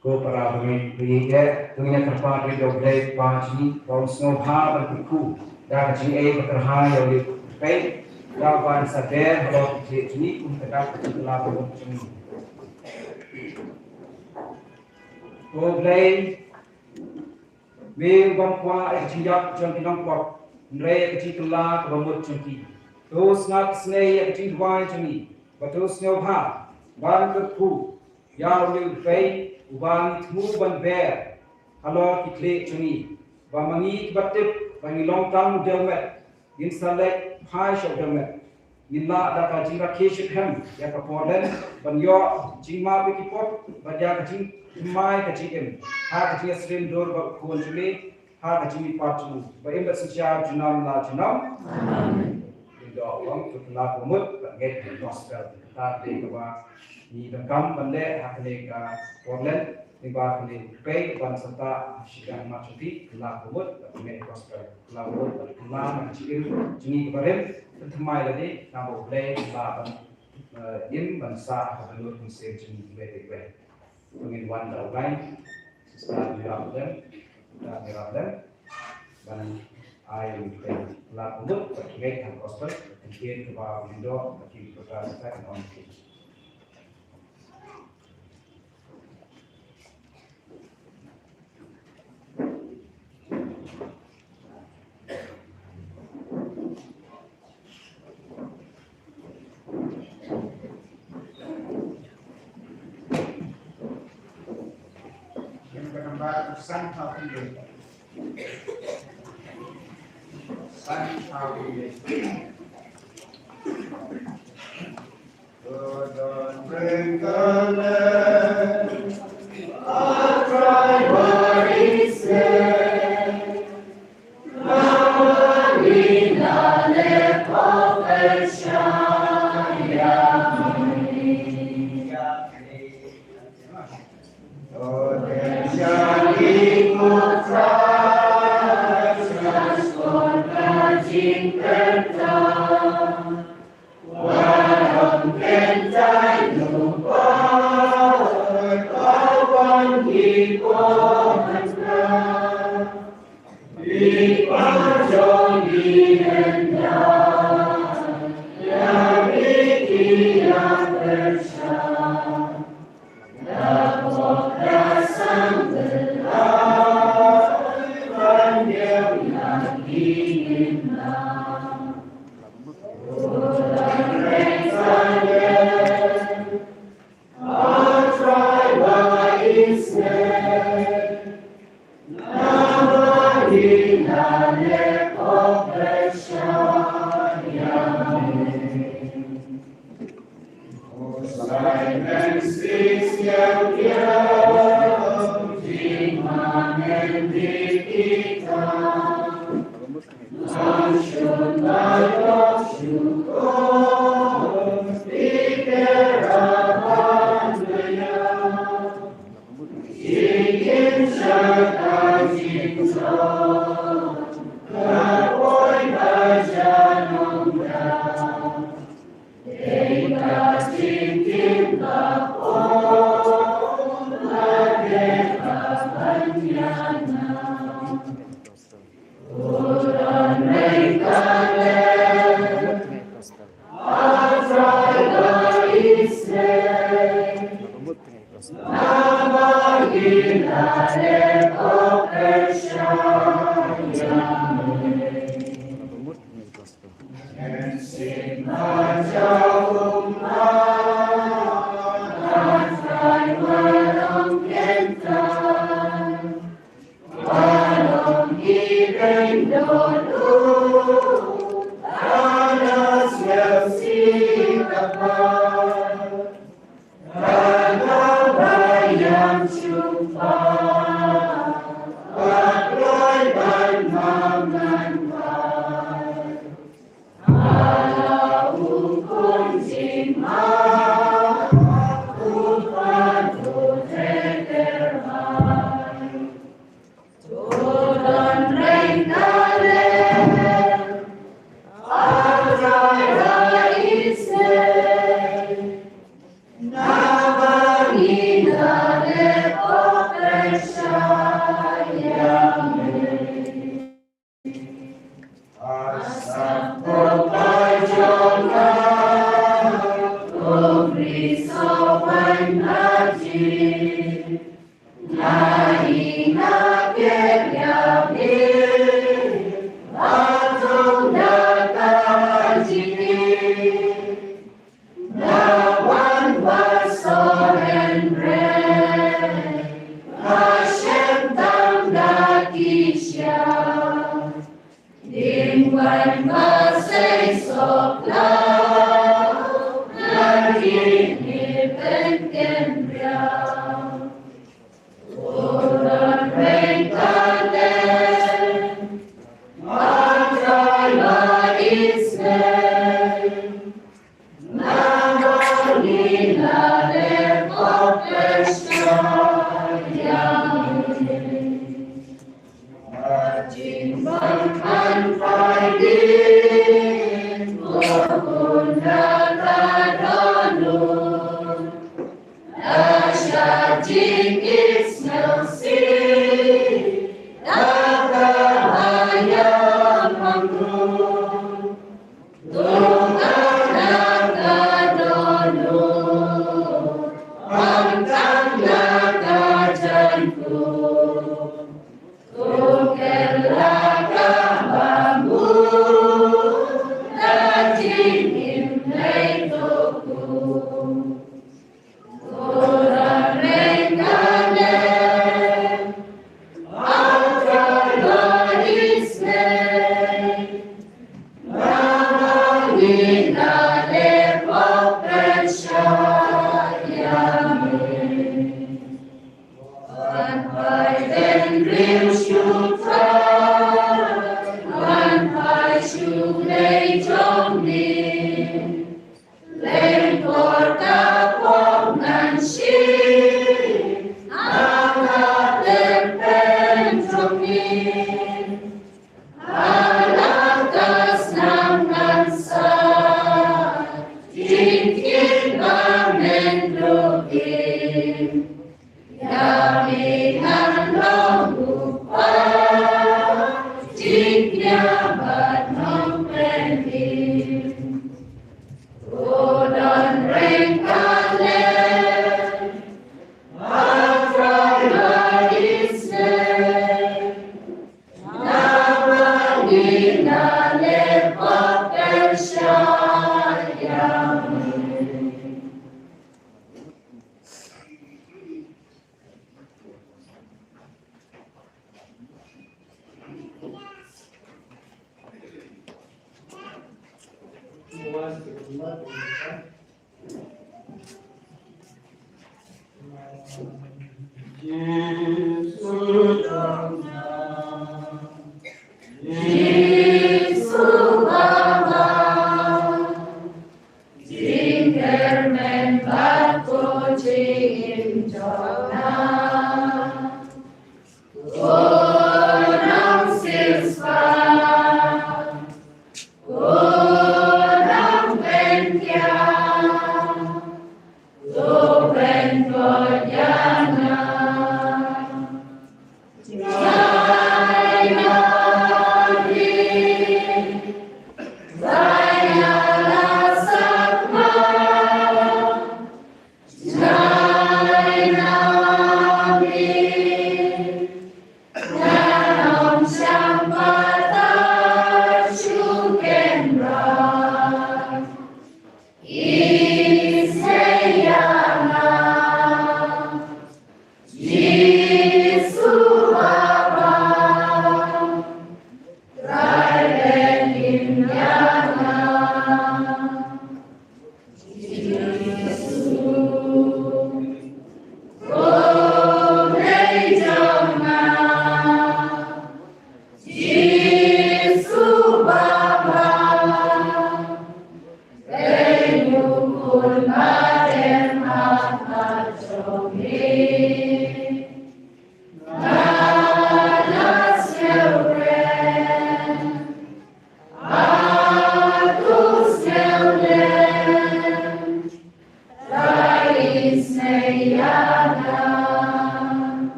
Ko para bangeit, bangeit eh, to ngin ïa kyrpad ïa U Blei Kpa jong ngi ba un sngewbha ban kyrkhu da ka jingïeit ba kyrhai ïa u Lieh Kpei, da ban sa der halor ki jingïeit jong ngi kum ka dak ka jingkylla bamut jong ngi. Ko Blei, me u bym kwah ïa ka jingïap jong ki nongpop, hynrei ïa ka jingkylla kaba mut jong ki. To sngap isynei ïa ka jingduwai jong ngi, bad to sngewbha ban kyrkhu ïa u Lieh Kpei uba ngi thmu ban ber halor ki khlieh jong ngi, ba ma ngi kiba tip ba ngi long tang u dewmet, ngin sa leit phai sha u dewmet. Ngin lah da ka jingrakhe shiphang ïa ka por lem ban ïoh jingmap ïa ki pop, bad ïa ka jingthymmai ka jingim ha ka jingïasyriem dur bad U Khun jong me, ha ka jingmihpat jong u ba im bad synshar junom la junom. Amen. Ngin ïoh long to kylla bamut bad ngeit ha ka gospel. Kata ka dei kaba ngi donkam ban leh ha kane ka por lem. Lyngba kane u kpei ban sa tah shiliang mat jong phi, kylla bamut bad ngeit gospel, kylla bamut bad kylla na ka jingim jong ngi kaba rim, pynthymmai lade, naba U Blei un lah ban, eh, im ban sah ha ka dohnud mynsiem jong ngi iwei pa iwei. To ngin wan da u line, Sister Mira Blem, Sister Mira Blem, ban ai u kpei, kylla bamut bad ngeit ha gospel, kyntien kaba u lyngdoh, bad ki prota sa kan ong ki. Yang ka nambar san thaw phi. San thaw phi.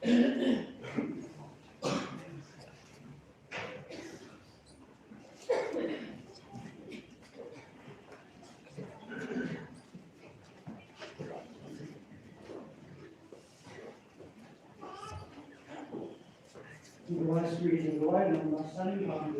Last reading, Lord, and my son,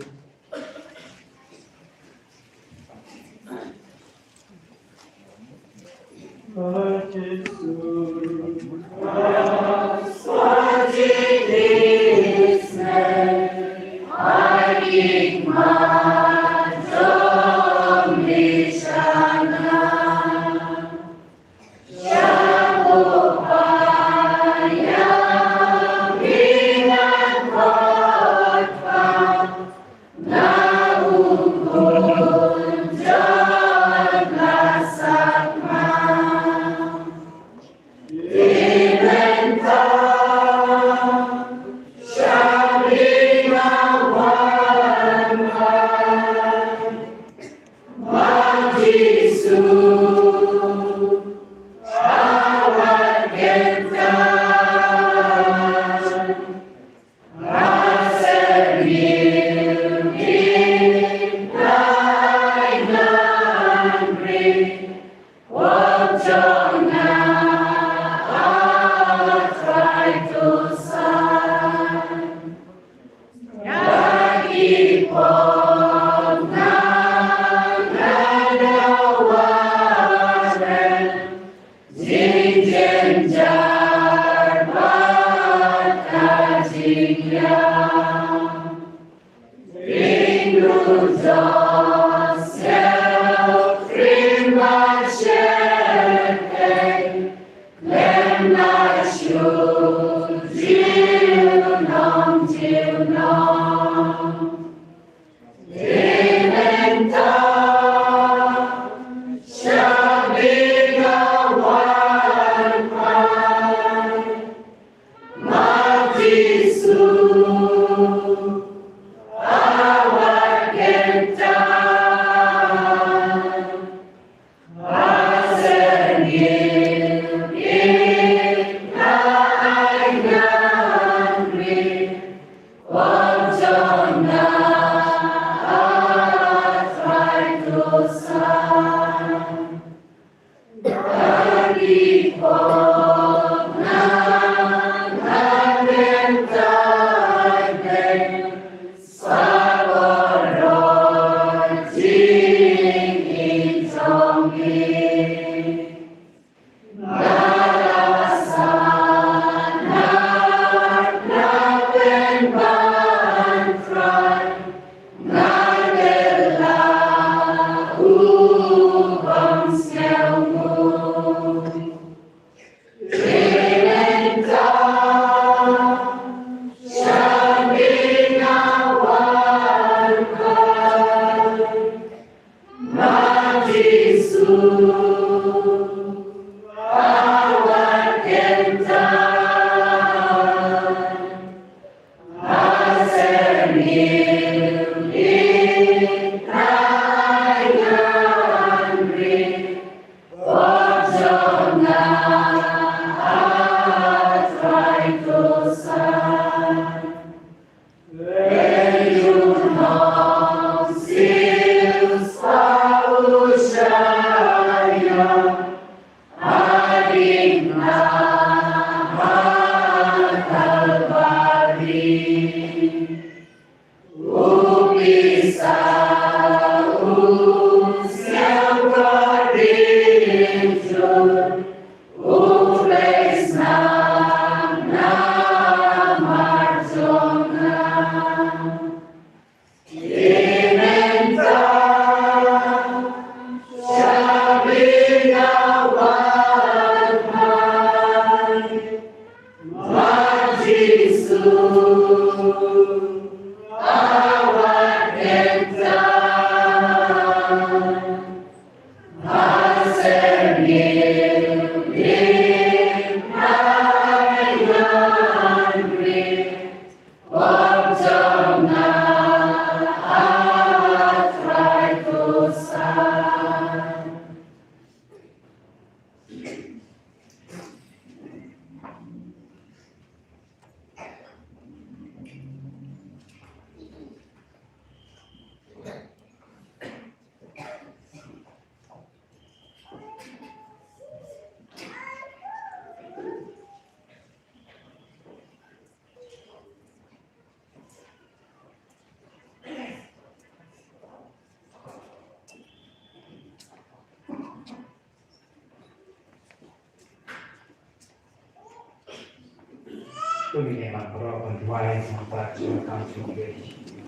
Ngi ïa man baroh ban duwai, nangta ka jingkam jong ngi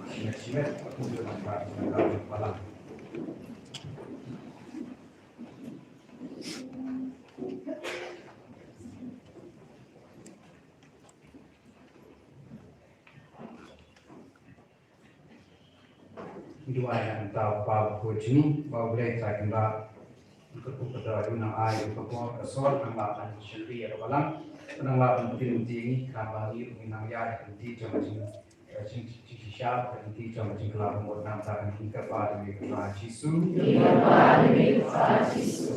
shimet shimet, ngi ïa man baroh jingkam jong balang. Ngi duwai na ka bynta u Kpa bakhuid jong ngi, ba U Blei Trai Kynrad un kyrkhu kyrdoh ïa u, nang ai ïa u ka bor ka sor, nang lah ban shakri ïa ka balang, nang lah ban pynlong ïa ngi, khnang ba ngi ruh ngin nang ïaid ha ka lynti jong ka jing, ka jing, jingshisha, ka lynti jong ka jingkylla bamut, nangta ka jingkyrpad jong ngi ha u Kpa Jisu. Ngi kyrpad ïa u Kpa Jisu.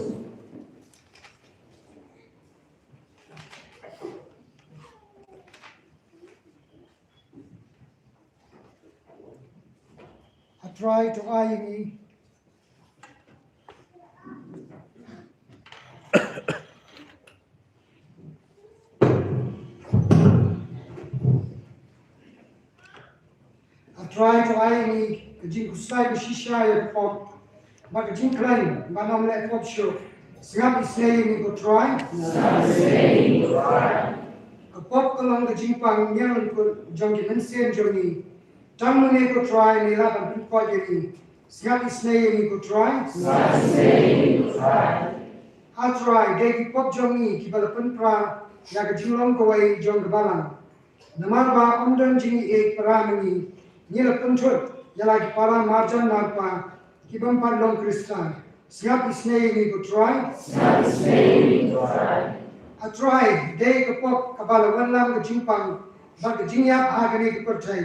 Ha Trai to ai ïa ngi. Ha Trai to ai ïa ngi ka jingkhuslai ba shisha ïa ka pop, bad ka jingkhlaiñ ban ym leh pop shuh. Sngap isynei ïa ngi ko Trai. Sngap isynei ïa ngi ko Trai. Ka pop ka long ka jingpang ñianglyngkut jong ki mynsiem jong ngi. Tang ma ngi ko Trai ngi lah ban pynkoit ïa ngi. Sngap isynei ïa ngi ko Trai. Sngap isynei ïa ngi ko Trai. Ha Trai, dei ki pop jong ngi kiba la pynpra ïa ka jinglong kawei jong ka balang. Namar ba ym don jingïeit para ma ngi, ngi la pynthut ïa la ki para marjan marpa ki bym pat long Khristan. Sngap isynei ïa ngi ko Trai. Sngap isynei ïa ngi ko Trai. Ha Trai, dei ka pop kaba la wanlam ka jingpang bad ka jingïap ha kane ka pyrthei.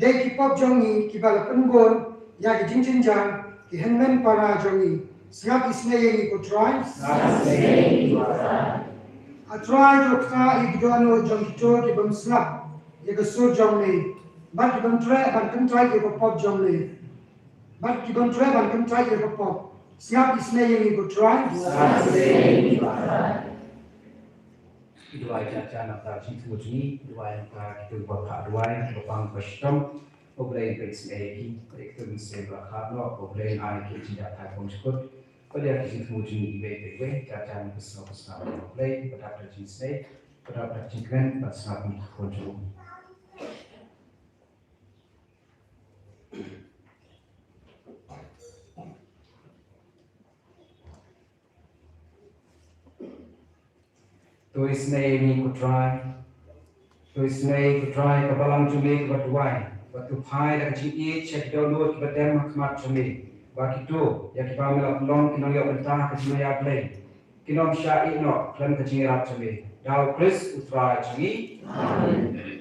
Dei ki pop jong ngi kiba la pynbun ïa ki jingjynjar ki hynmen para jong ngi. Sngap isynei ïa ngi ko Trai. Sngap isynei ïa ngi ko Trai. Ha Trai, to ktah ïa ki dohnud jong kito ki bym sngap ïa ka sur jong me, bad ki bym treh ban kyntait ïa ka pop jong me, bad ki bym treh ban kyntait ïa ka pop. Sngap isynei ïa ngi ko Trai. Sngap isynei ïa ngi ko Trai. Ngi duwai jar jar na ka bynta ka jingthmu jong ngi, ngi duwai na ka bynta kito kiba phah duwai, kiba pang, kiba shitom. Ko Blei, peit isynei ïa ki, peit kito kiba sngewbha khadnoh, ko Blei, ai ïa ki jingïaid bymjukut. Peit ïa ka jingthmu jong ngi iwei pa iwei, jar jar ngi pynsngew, pynsngew ïa ko Blei, bad da ka jingisynei, bad da ka jingkmen, bad sngap ïa ka khun jong ngi. To isynei ïa ngi ko Trai. To isynei ko Trai ka balang jong me kaba duwai. Bad to phai da ka jingïeit sha ki dohnud kiba dem ha khmat jong me. Ba kito ïa kiba me la pynlong kin nang ïoh bynta ha ka jingïaid Blei. Kin ym shah ïeh noh khlem ka jingïarap jong me. Da U Khrist U Trai jong ngi. Amen.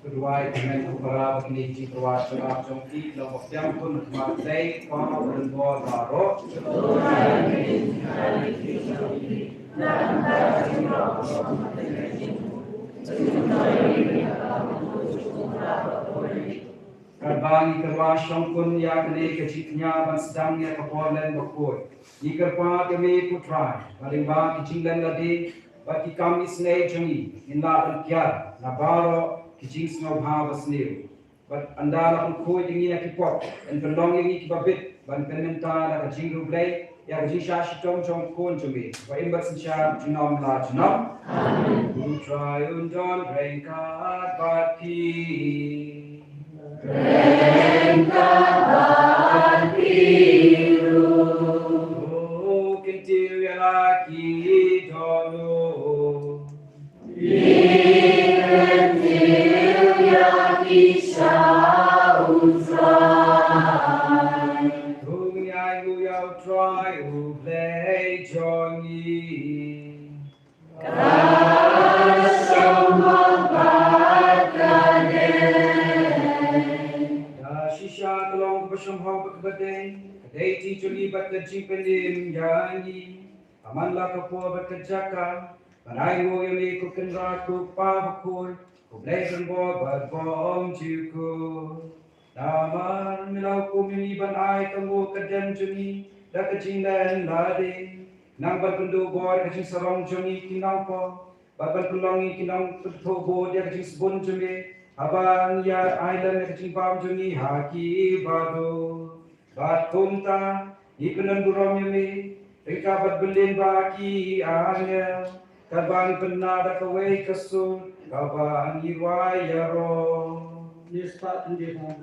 Khublei, kmen u para, ba kine ki jingkyrpad jong phi, long ba pdiang khun ha khmat Blei, Kpa, Kpa, Kpa, Kpa, Kpa. Katba ngi kyrpad shongkun ïa kane ka jingkñia ban sdang ïa ka por len bakhuid, ngi kyrpad ïa me ko Trai, ba lyngba ki jinglen lade bad ki kam isynei jong ngi, ngin lah ban kiar na baroh ki jingsngewbha basniew. Bad ynda la pynkhuid ïa ngi na ki pop, yn pynlong ïa ngi kiba bit ban pynmynta da ka jingriewblei ïa ka jingshah shitom jong u Khun jong me, ba im bad synshar junom la junom. Amen. U Trai un don ryngkat bad phi. Ryngkat bad phi ruh. To kyntiew ïa la ki dohnud. Ngi kyntiew ïa phi sha u Trai. To ngin ainguh ïa u Trai u Blei jong ngi. Ka shong bad ka dei. Ka shisha ka long kaba shong bad kaba dei, ka dei ka jingpynim ïa ngi. Ka man la ka por bad ka jaka ban ainguh ïa me ko Kynrad, ko Kpa bakhuid, ko Blei ban bor bad bymjukut. Namar me la hukum ïa ngi ban ai ka nguh ka dem jong ngi da ka jinglen lade, nang ban pynduh bor ïa ka jingsarong jong ngi ki nongpop, bad ban pynlong ngi ki nongpynthoh bud ïa ka jingsbun jong me, haba ngi ïa ai lem ïa ka jingbam jong ngi ha ki baduh. Bad kumta ngi pyndon burom ïa me ryngkat bad byllien bad ki angel, katba ngi pynlah da kawei ka sur kaba ngi rwai ïaroh. Ngi spat ngi hong.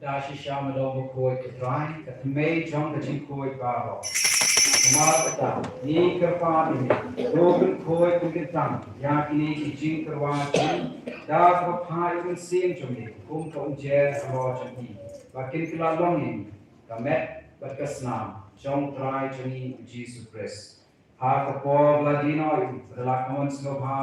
Da shisha me long bakhuid ko Trai, ka thymmei jong ka jingkhuid baroh. Namar kata ngi kyrpad ïa me, to pynkhuid pynkyntang ïa kine ki jingkyrpad jong ngi da kaba phah ïa u Mynsiem jong me kum ka umjer halor jong ki, ba kin kylla long ïa ngi ka met bad ka snam jong u Trai jong ngi u Jisu Khrist. Ha ka por ba la die noh ïa u, bad la ka mon sngewbha,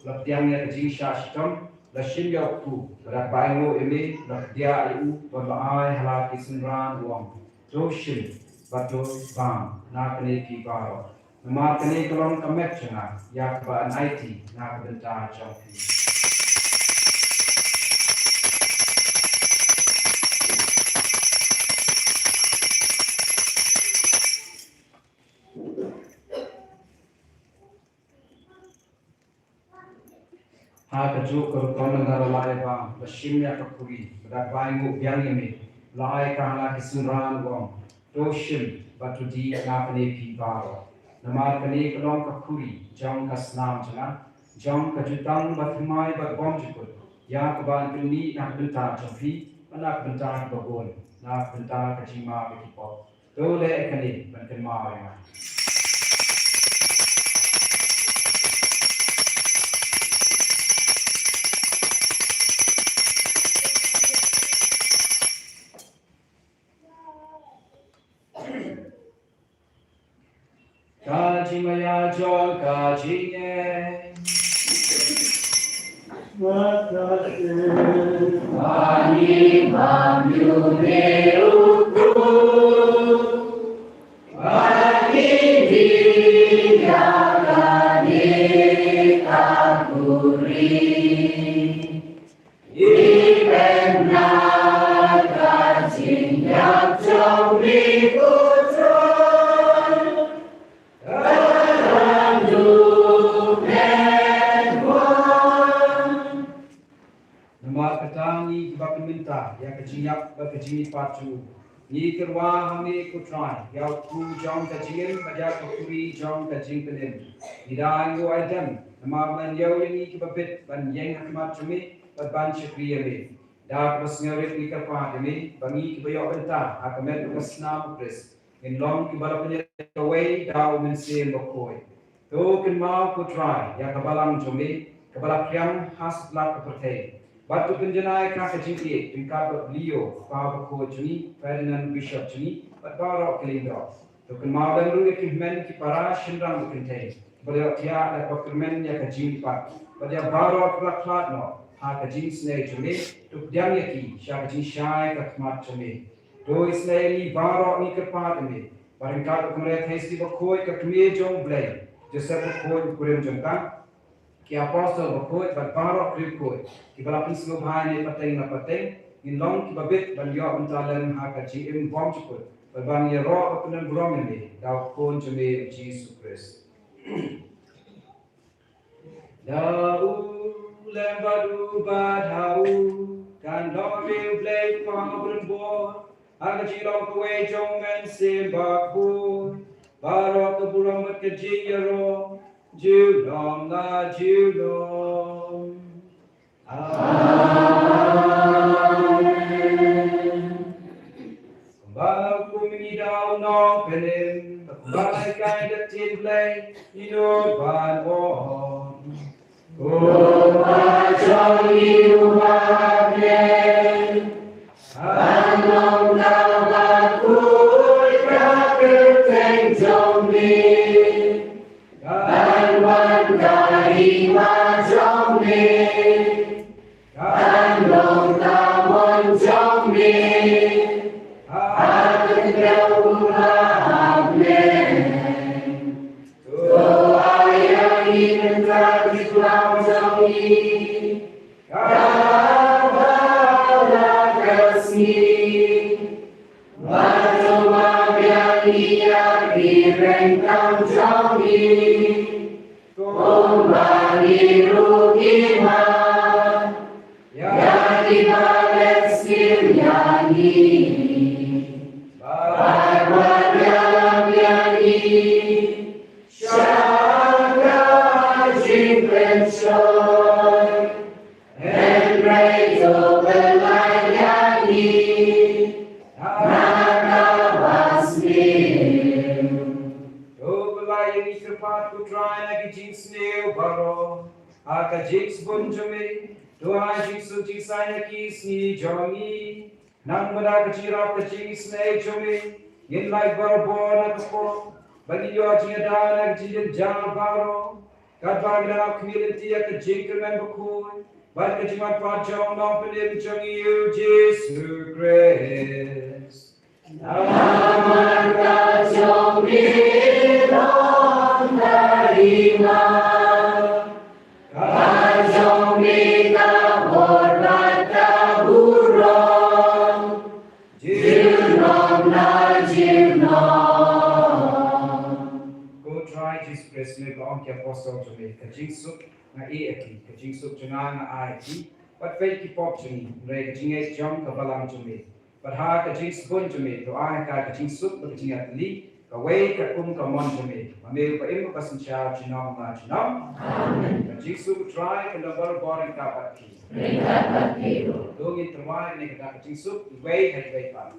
la pdiang ïa ka jingshah shitom, la shim ïa u kpu, bad da kaba ainguh ïa me, la kdiah ïa u, bad la ai ha la ki synran u ong, to shim bad to bam na kane phi baroh. Namar kane ka long ka met jong nga ïa kaba yn aiti na ka bynta jong phi. Ha kajuh ka rukom ynda la ai bam, la shim ïa ka khuri, bad da kaba ainguh biang ïa me, la ai ka ha la ki synran u ong, to shim bad to dih na kane phi baroh. Namar kane ka long ka khuri jong ka snam jong nga, jong ka jutang bathymmai bad bymjukut, ïa kaba yn pyni na ka bynta jong phi, bad na ka bynta kiba bun, na ka bynta ka jingmap ïa ki pop. To leh ïa kane ban kynmaw ïa nga. Maya jong ka jingeh. Ani mam yu ne uku. Ani dia ka ne ka kuri. Iben na ka jingïap jong mi ko Trai. Namar kata ngi kiba pynmynta ïa ka jingïap bad ka jingmihpat jong u, ngi kyrwa ha me ko Trai, ïa u kpu jong ka jingim bad ïa ka kuri jong ka jingpynim. Ngi da ïa u Adam, namar ban ïoh ïa ngi kiba bit ban ïeng ha khmat jong me bad ban shakri ïa me. Da kaba sngewrit ngi kyrpad ïa me ba ngi kiba ïoh bynta ha ka met bad ka snam u Khrist ngin long kiba la pynïaid kawei da u Mynsiem Bakhuid. To kynmaw ko Trai ïa ka balang jong me kaba la khriam ha satlak ka pyrthei. Bad to pynjanai ka ka jingïeit ryngkat bad Leo kpa bakhuid jong ngi, Ferdinand bishop jong ngi bad baroh ki lyngdoh. To kynmaw lem ruh ïa ki hynmen ki para shynrang bad kynthei kiba la ïoh thiah da kaba kyrmen ïa ka jingmihpat bad ïa baroh kiba la khlad noh ha ka jingisynei jong me. To pdiang ïa ki sha ka jingshai ka khmat jong me. To isynei ïa ngi baroh ngi kyrpad ïa me. Bad ryngkat u Kynrad Hesdi Bakhuid ka kmie jong U Blei, Joseph Bakhuid u kurim jong ka, ki apostol bakhuid bad baroh ki riewkhuid kiba la pynsngewbha ïa me pateng na pateng, ngin long kiba bit ban ïoh bynta lem ha ka jingim bymjukut bad ban ïaroh bad pyndonburom ïa me da u Khun jong me u Jisu Khrist. Da u lem bad u bad ha u kan long ha me U Blei Kpa Barim Bor, ha ka jinglong kawei jong U Mynsiem Bakhuid, baroh ka burom bad ka jingïaroh junom la junom. Amen. Kumba la hukum ïa ngi da u Nongpynim, kumba la hikai da ka ktien Blei, ngin nud ban ong. Kumba jong ngi u Blei, kan long kaba khuid ka kyrteng jong me. Kan wan ka hima jong me. Kan long ka mon jong me ha ka khyndew kumba ha bneng. To ai ïa ngi mynta ka jingpang jong ngi. Kaba la ka sngi. Bad to map ïa ngi ïa ki ryngkang jong ngi, kumba ngi ruh ngi map ïa kiba leh sniew ïa ngi. Bad wat ïalam ïa ngi sha ka jingpynshoi. Hynrei to pynlait ïa ngi na kaba sniew. To pynlait ïa ngi kyrpad ko Trai na ki jingsniew baroh ha ka jingsbun jong me. To ai jingsuk jingsaiñ ha ki sngi jong ngi. Nang mynta ka jingïarap ka jingisynei jong me, ngin lait barabor na ka pop, ba ngin ïoh jingïada na ka jingjynjar baroh. Katba ngi la ap khmih lynti ïa ka jingkyrmen bakhuid bad ka jingwan pat jong u Nongpynim jong ngi u Jisu Khrist. Namar ka jong me long ka hima, ka jong me ka bor bad ka burom, junom la junom. Ko Trai Jisu Khrist, me ba ong ki apostol jong me, ka jingsuk nga ai ïa ki, ka jingsuk jong nga nga ai ïa ki. Wat peit ki pop jong ngi, hynrei ka jingngeit jong ka balang jong me. Bad ha ka jingsbun jong me, to ai ha ka ka jingsuk bad ka jingïatylli, kawei ka kum ka mon jong me. Ma me uba im bad uba synshar junom la junom. Amen. Ka jingsuk u Trai kan don barabor ryngkat bad phi. Ryngkat bad phi ruh. To ngin tyrwa ïa kane ka dak ka jingsuk, iwei ha iwei pat.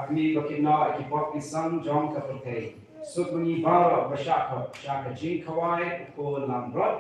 Kine ba ki noh ki pop ki sang jong ka pyrthei. Suk ma ngi baroh ba shah khot sha ka jingkhawai u Khun langbrot.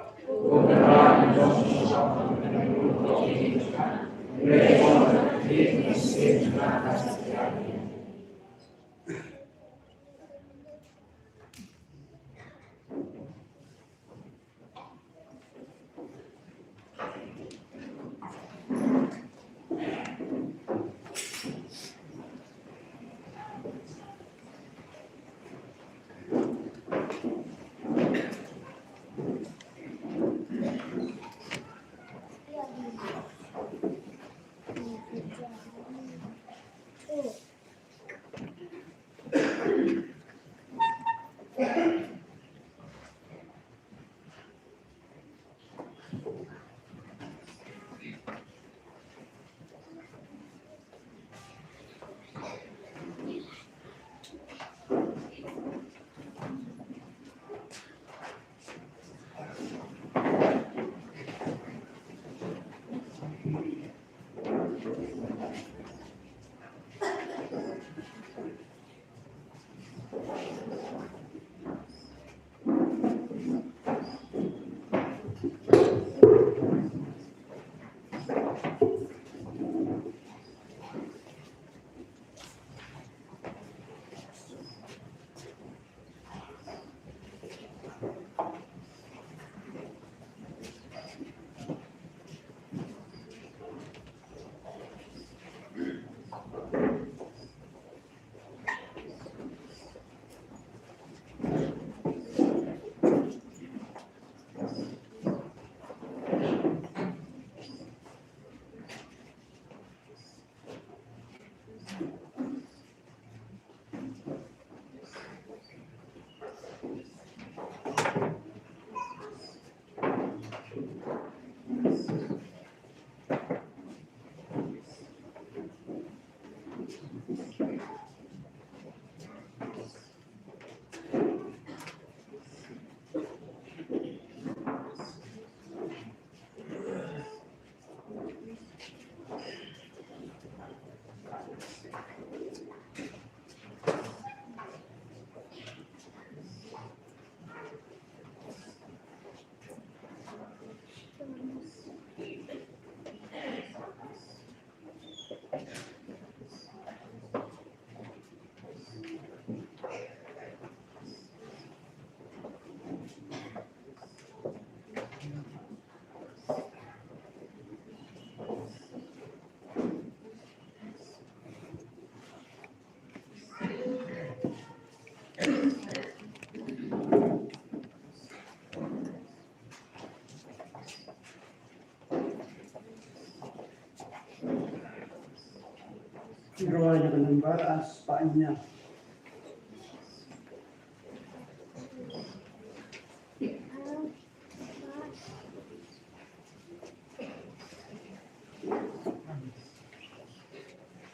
Roi na ka nambar a spah hynñiew.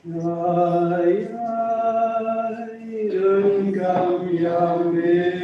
Roi, roi, roi, kam yam me.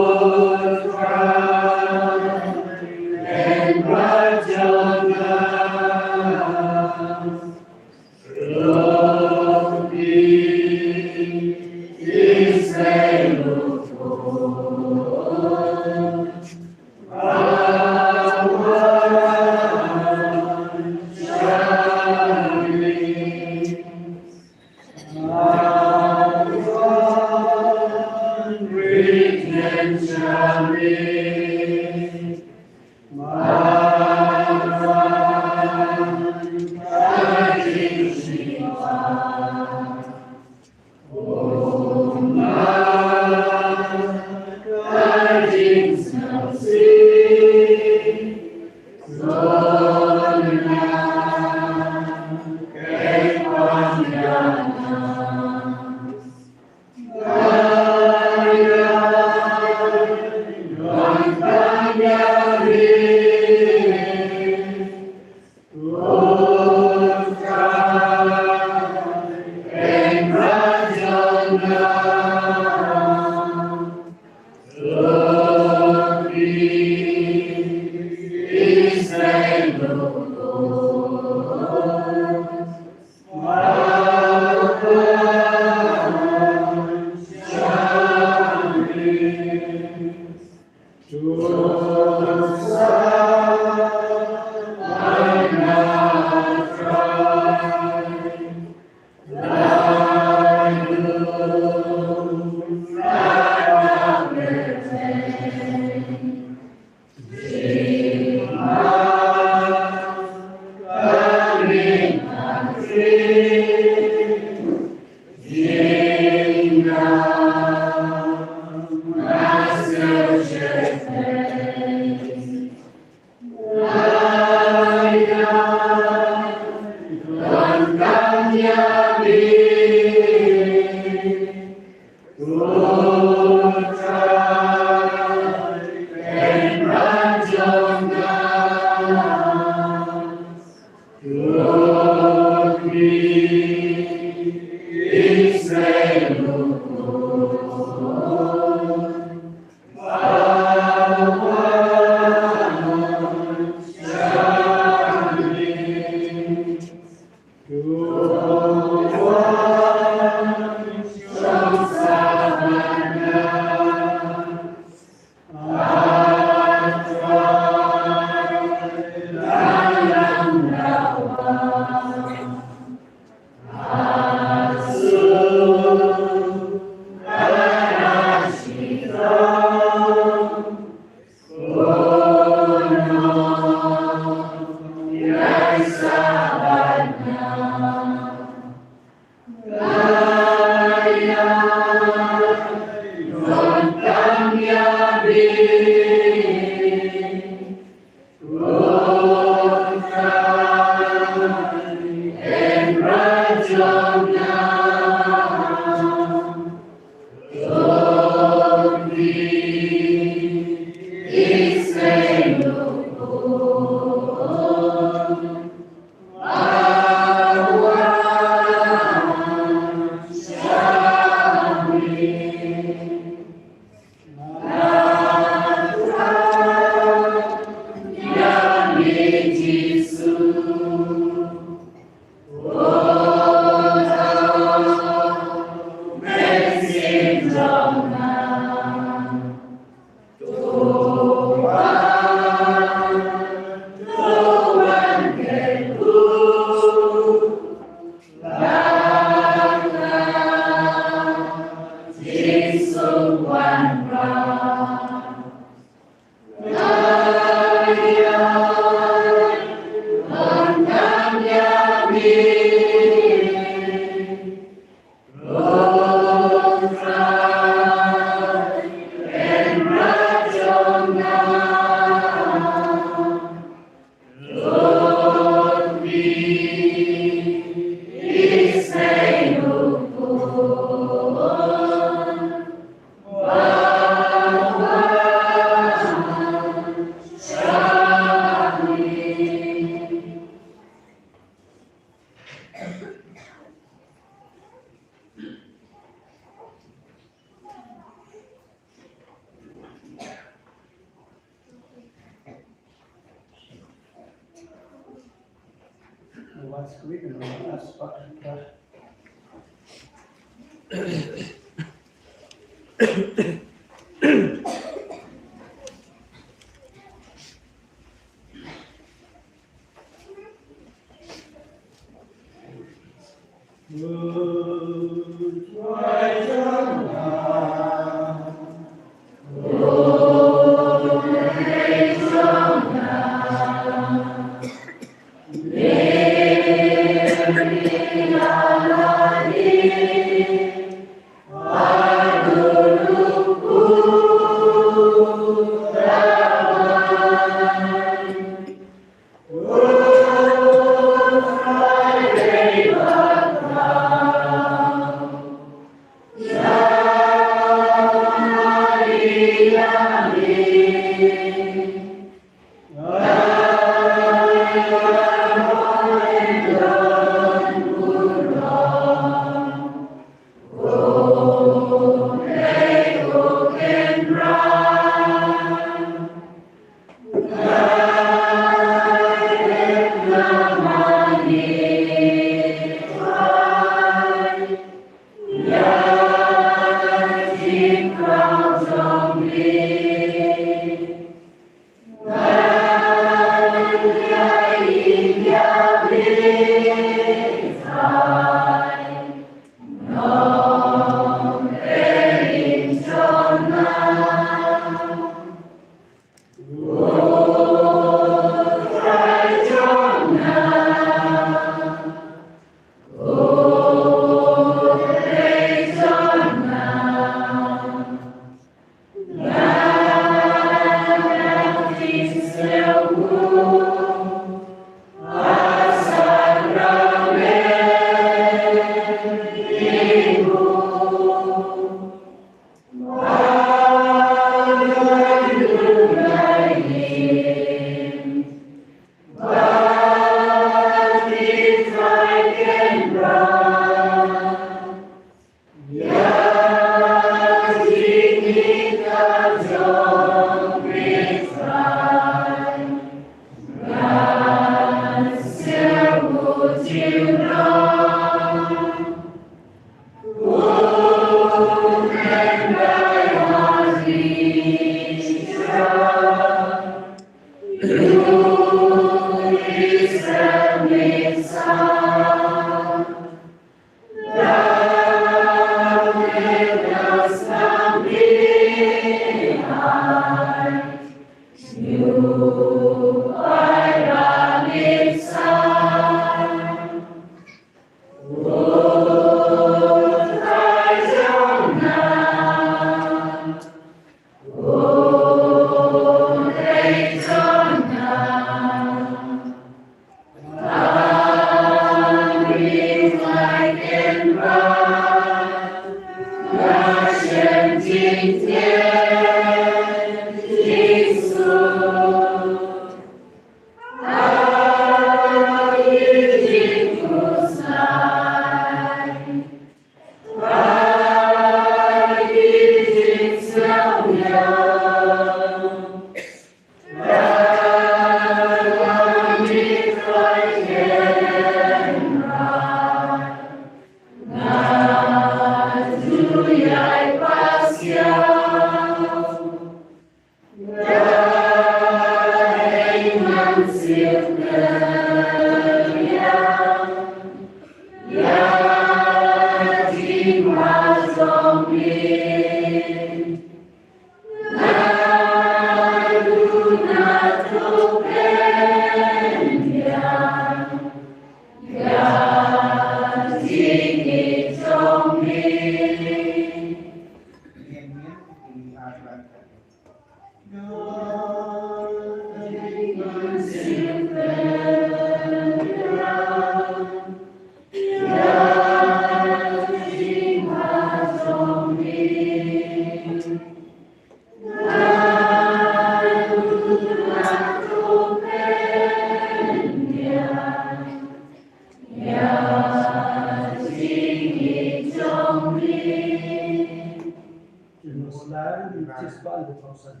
Jerusalem, which is called the thousand.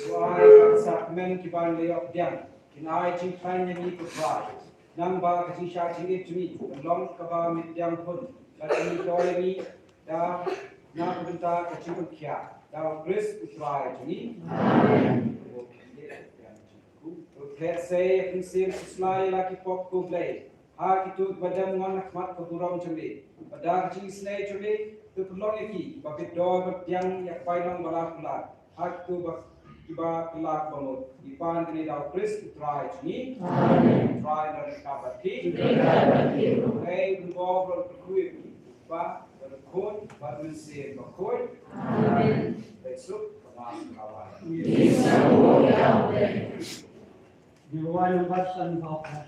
Duwai, ka sakramen kiba ngi la ïoh pdiang kin ai jingkhlaiñ ïa ngi, ko Trai. Nangba ka jingshah jingit jong ngi kan long kaba mih pdiang hun bad kan mih to ïa ngi da na ka bynta ka jingpynkhiah da U Khrist U Trai jong ngi. Amen. Ko Trai, sa ïa ka mynsiem shisha ïa la ki pop, ko Blei, ha kito kiba dem ngon ha khmat ka burom jong me, bad da ka jingisynei jong me to pynlong ïa ki ba peit dor bad pdiang ïa ka bainong ba la kular ha kito ba, kiba kylla ba mut. Ngi pan kane da U Khrist U Trai jong ngi. Amen. U Trai un don ryngkat bad phi. Ryngkat bad phi ruh. Hynrei U Blei un kyrkhu ïa phi, U Kpa bad U Khun bad U Mynsiem Bakhuid. Amen. Bad suk ka mas kawei. Ngi sngewbha ïa U Blei. Ngi wan ym bat san phaw phaw.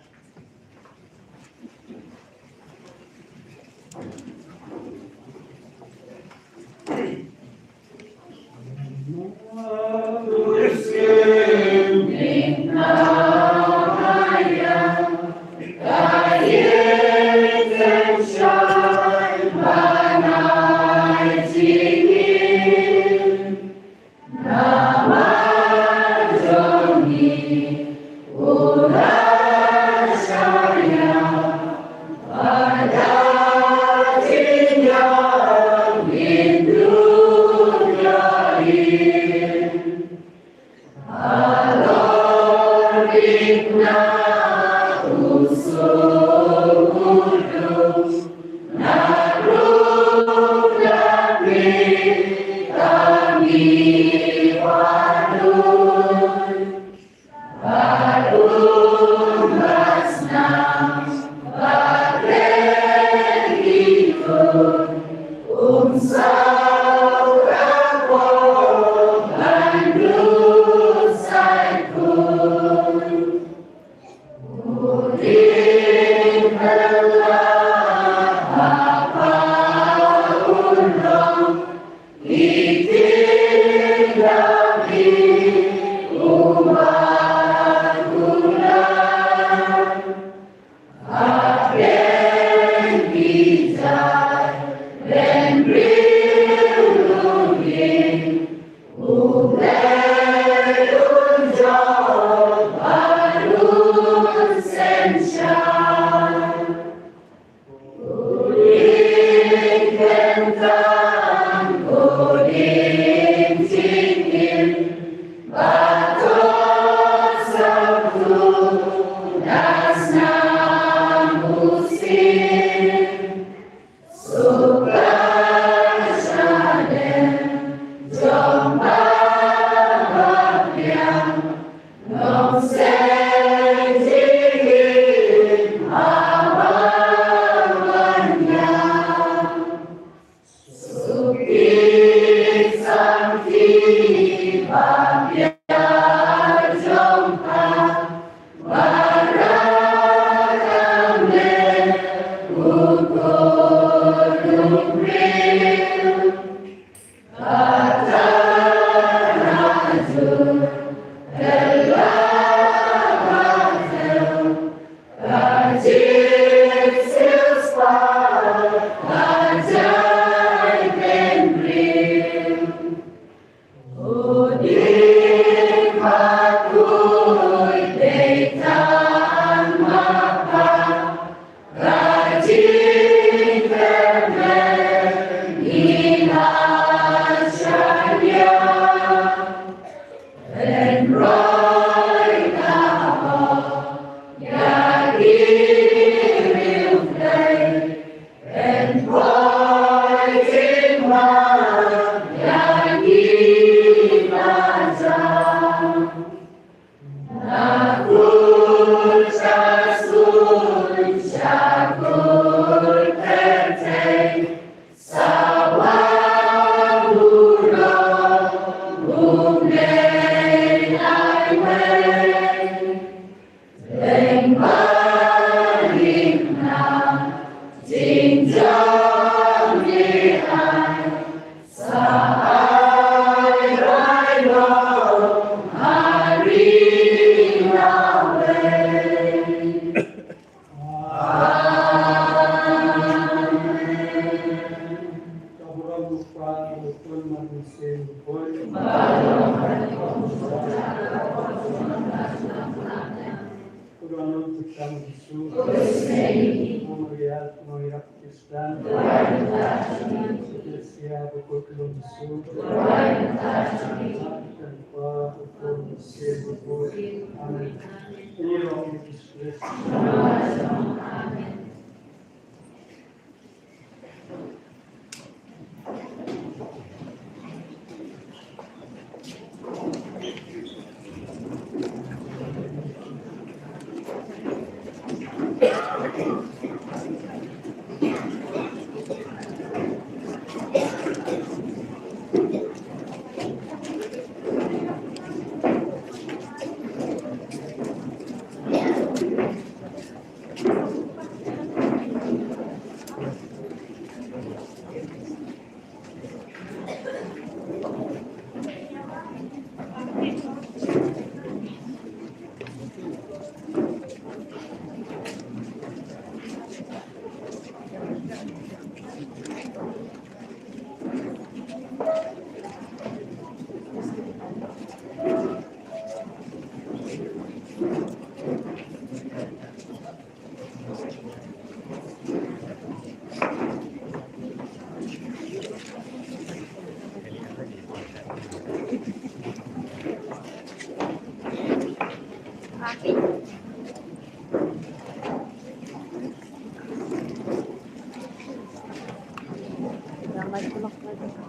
Amen.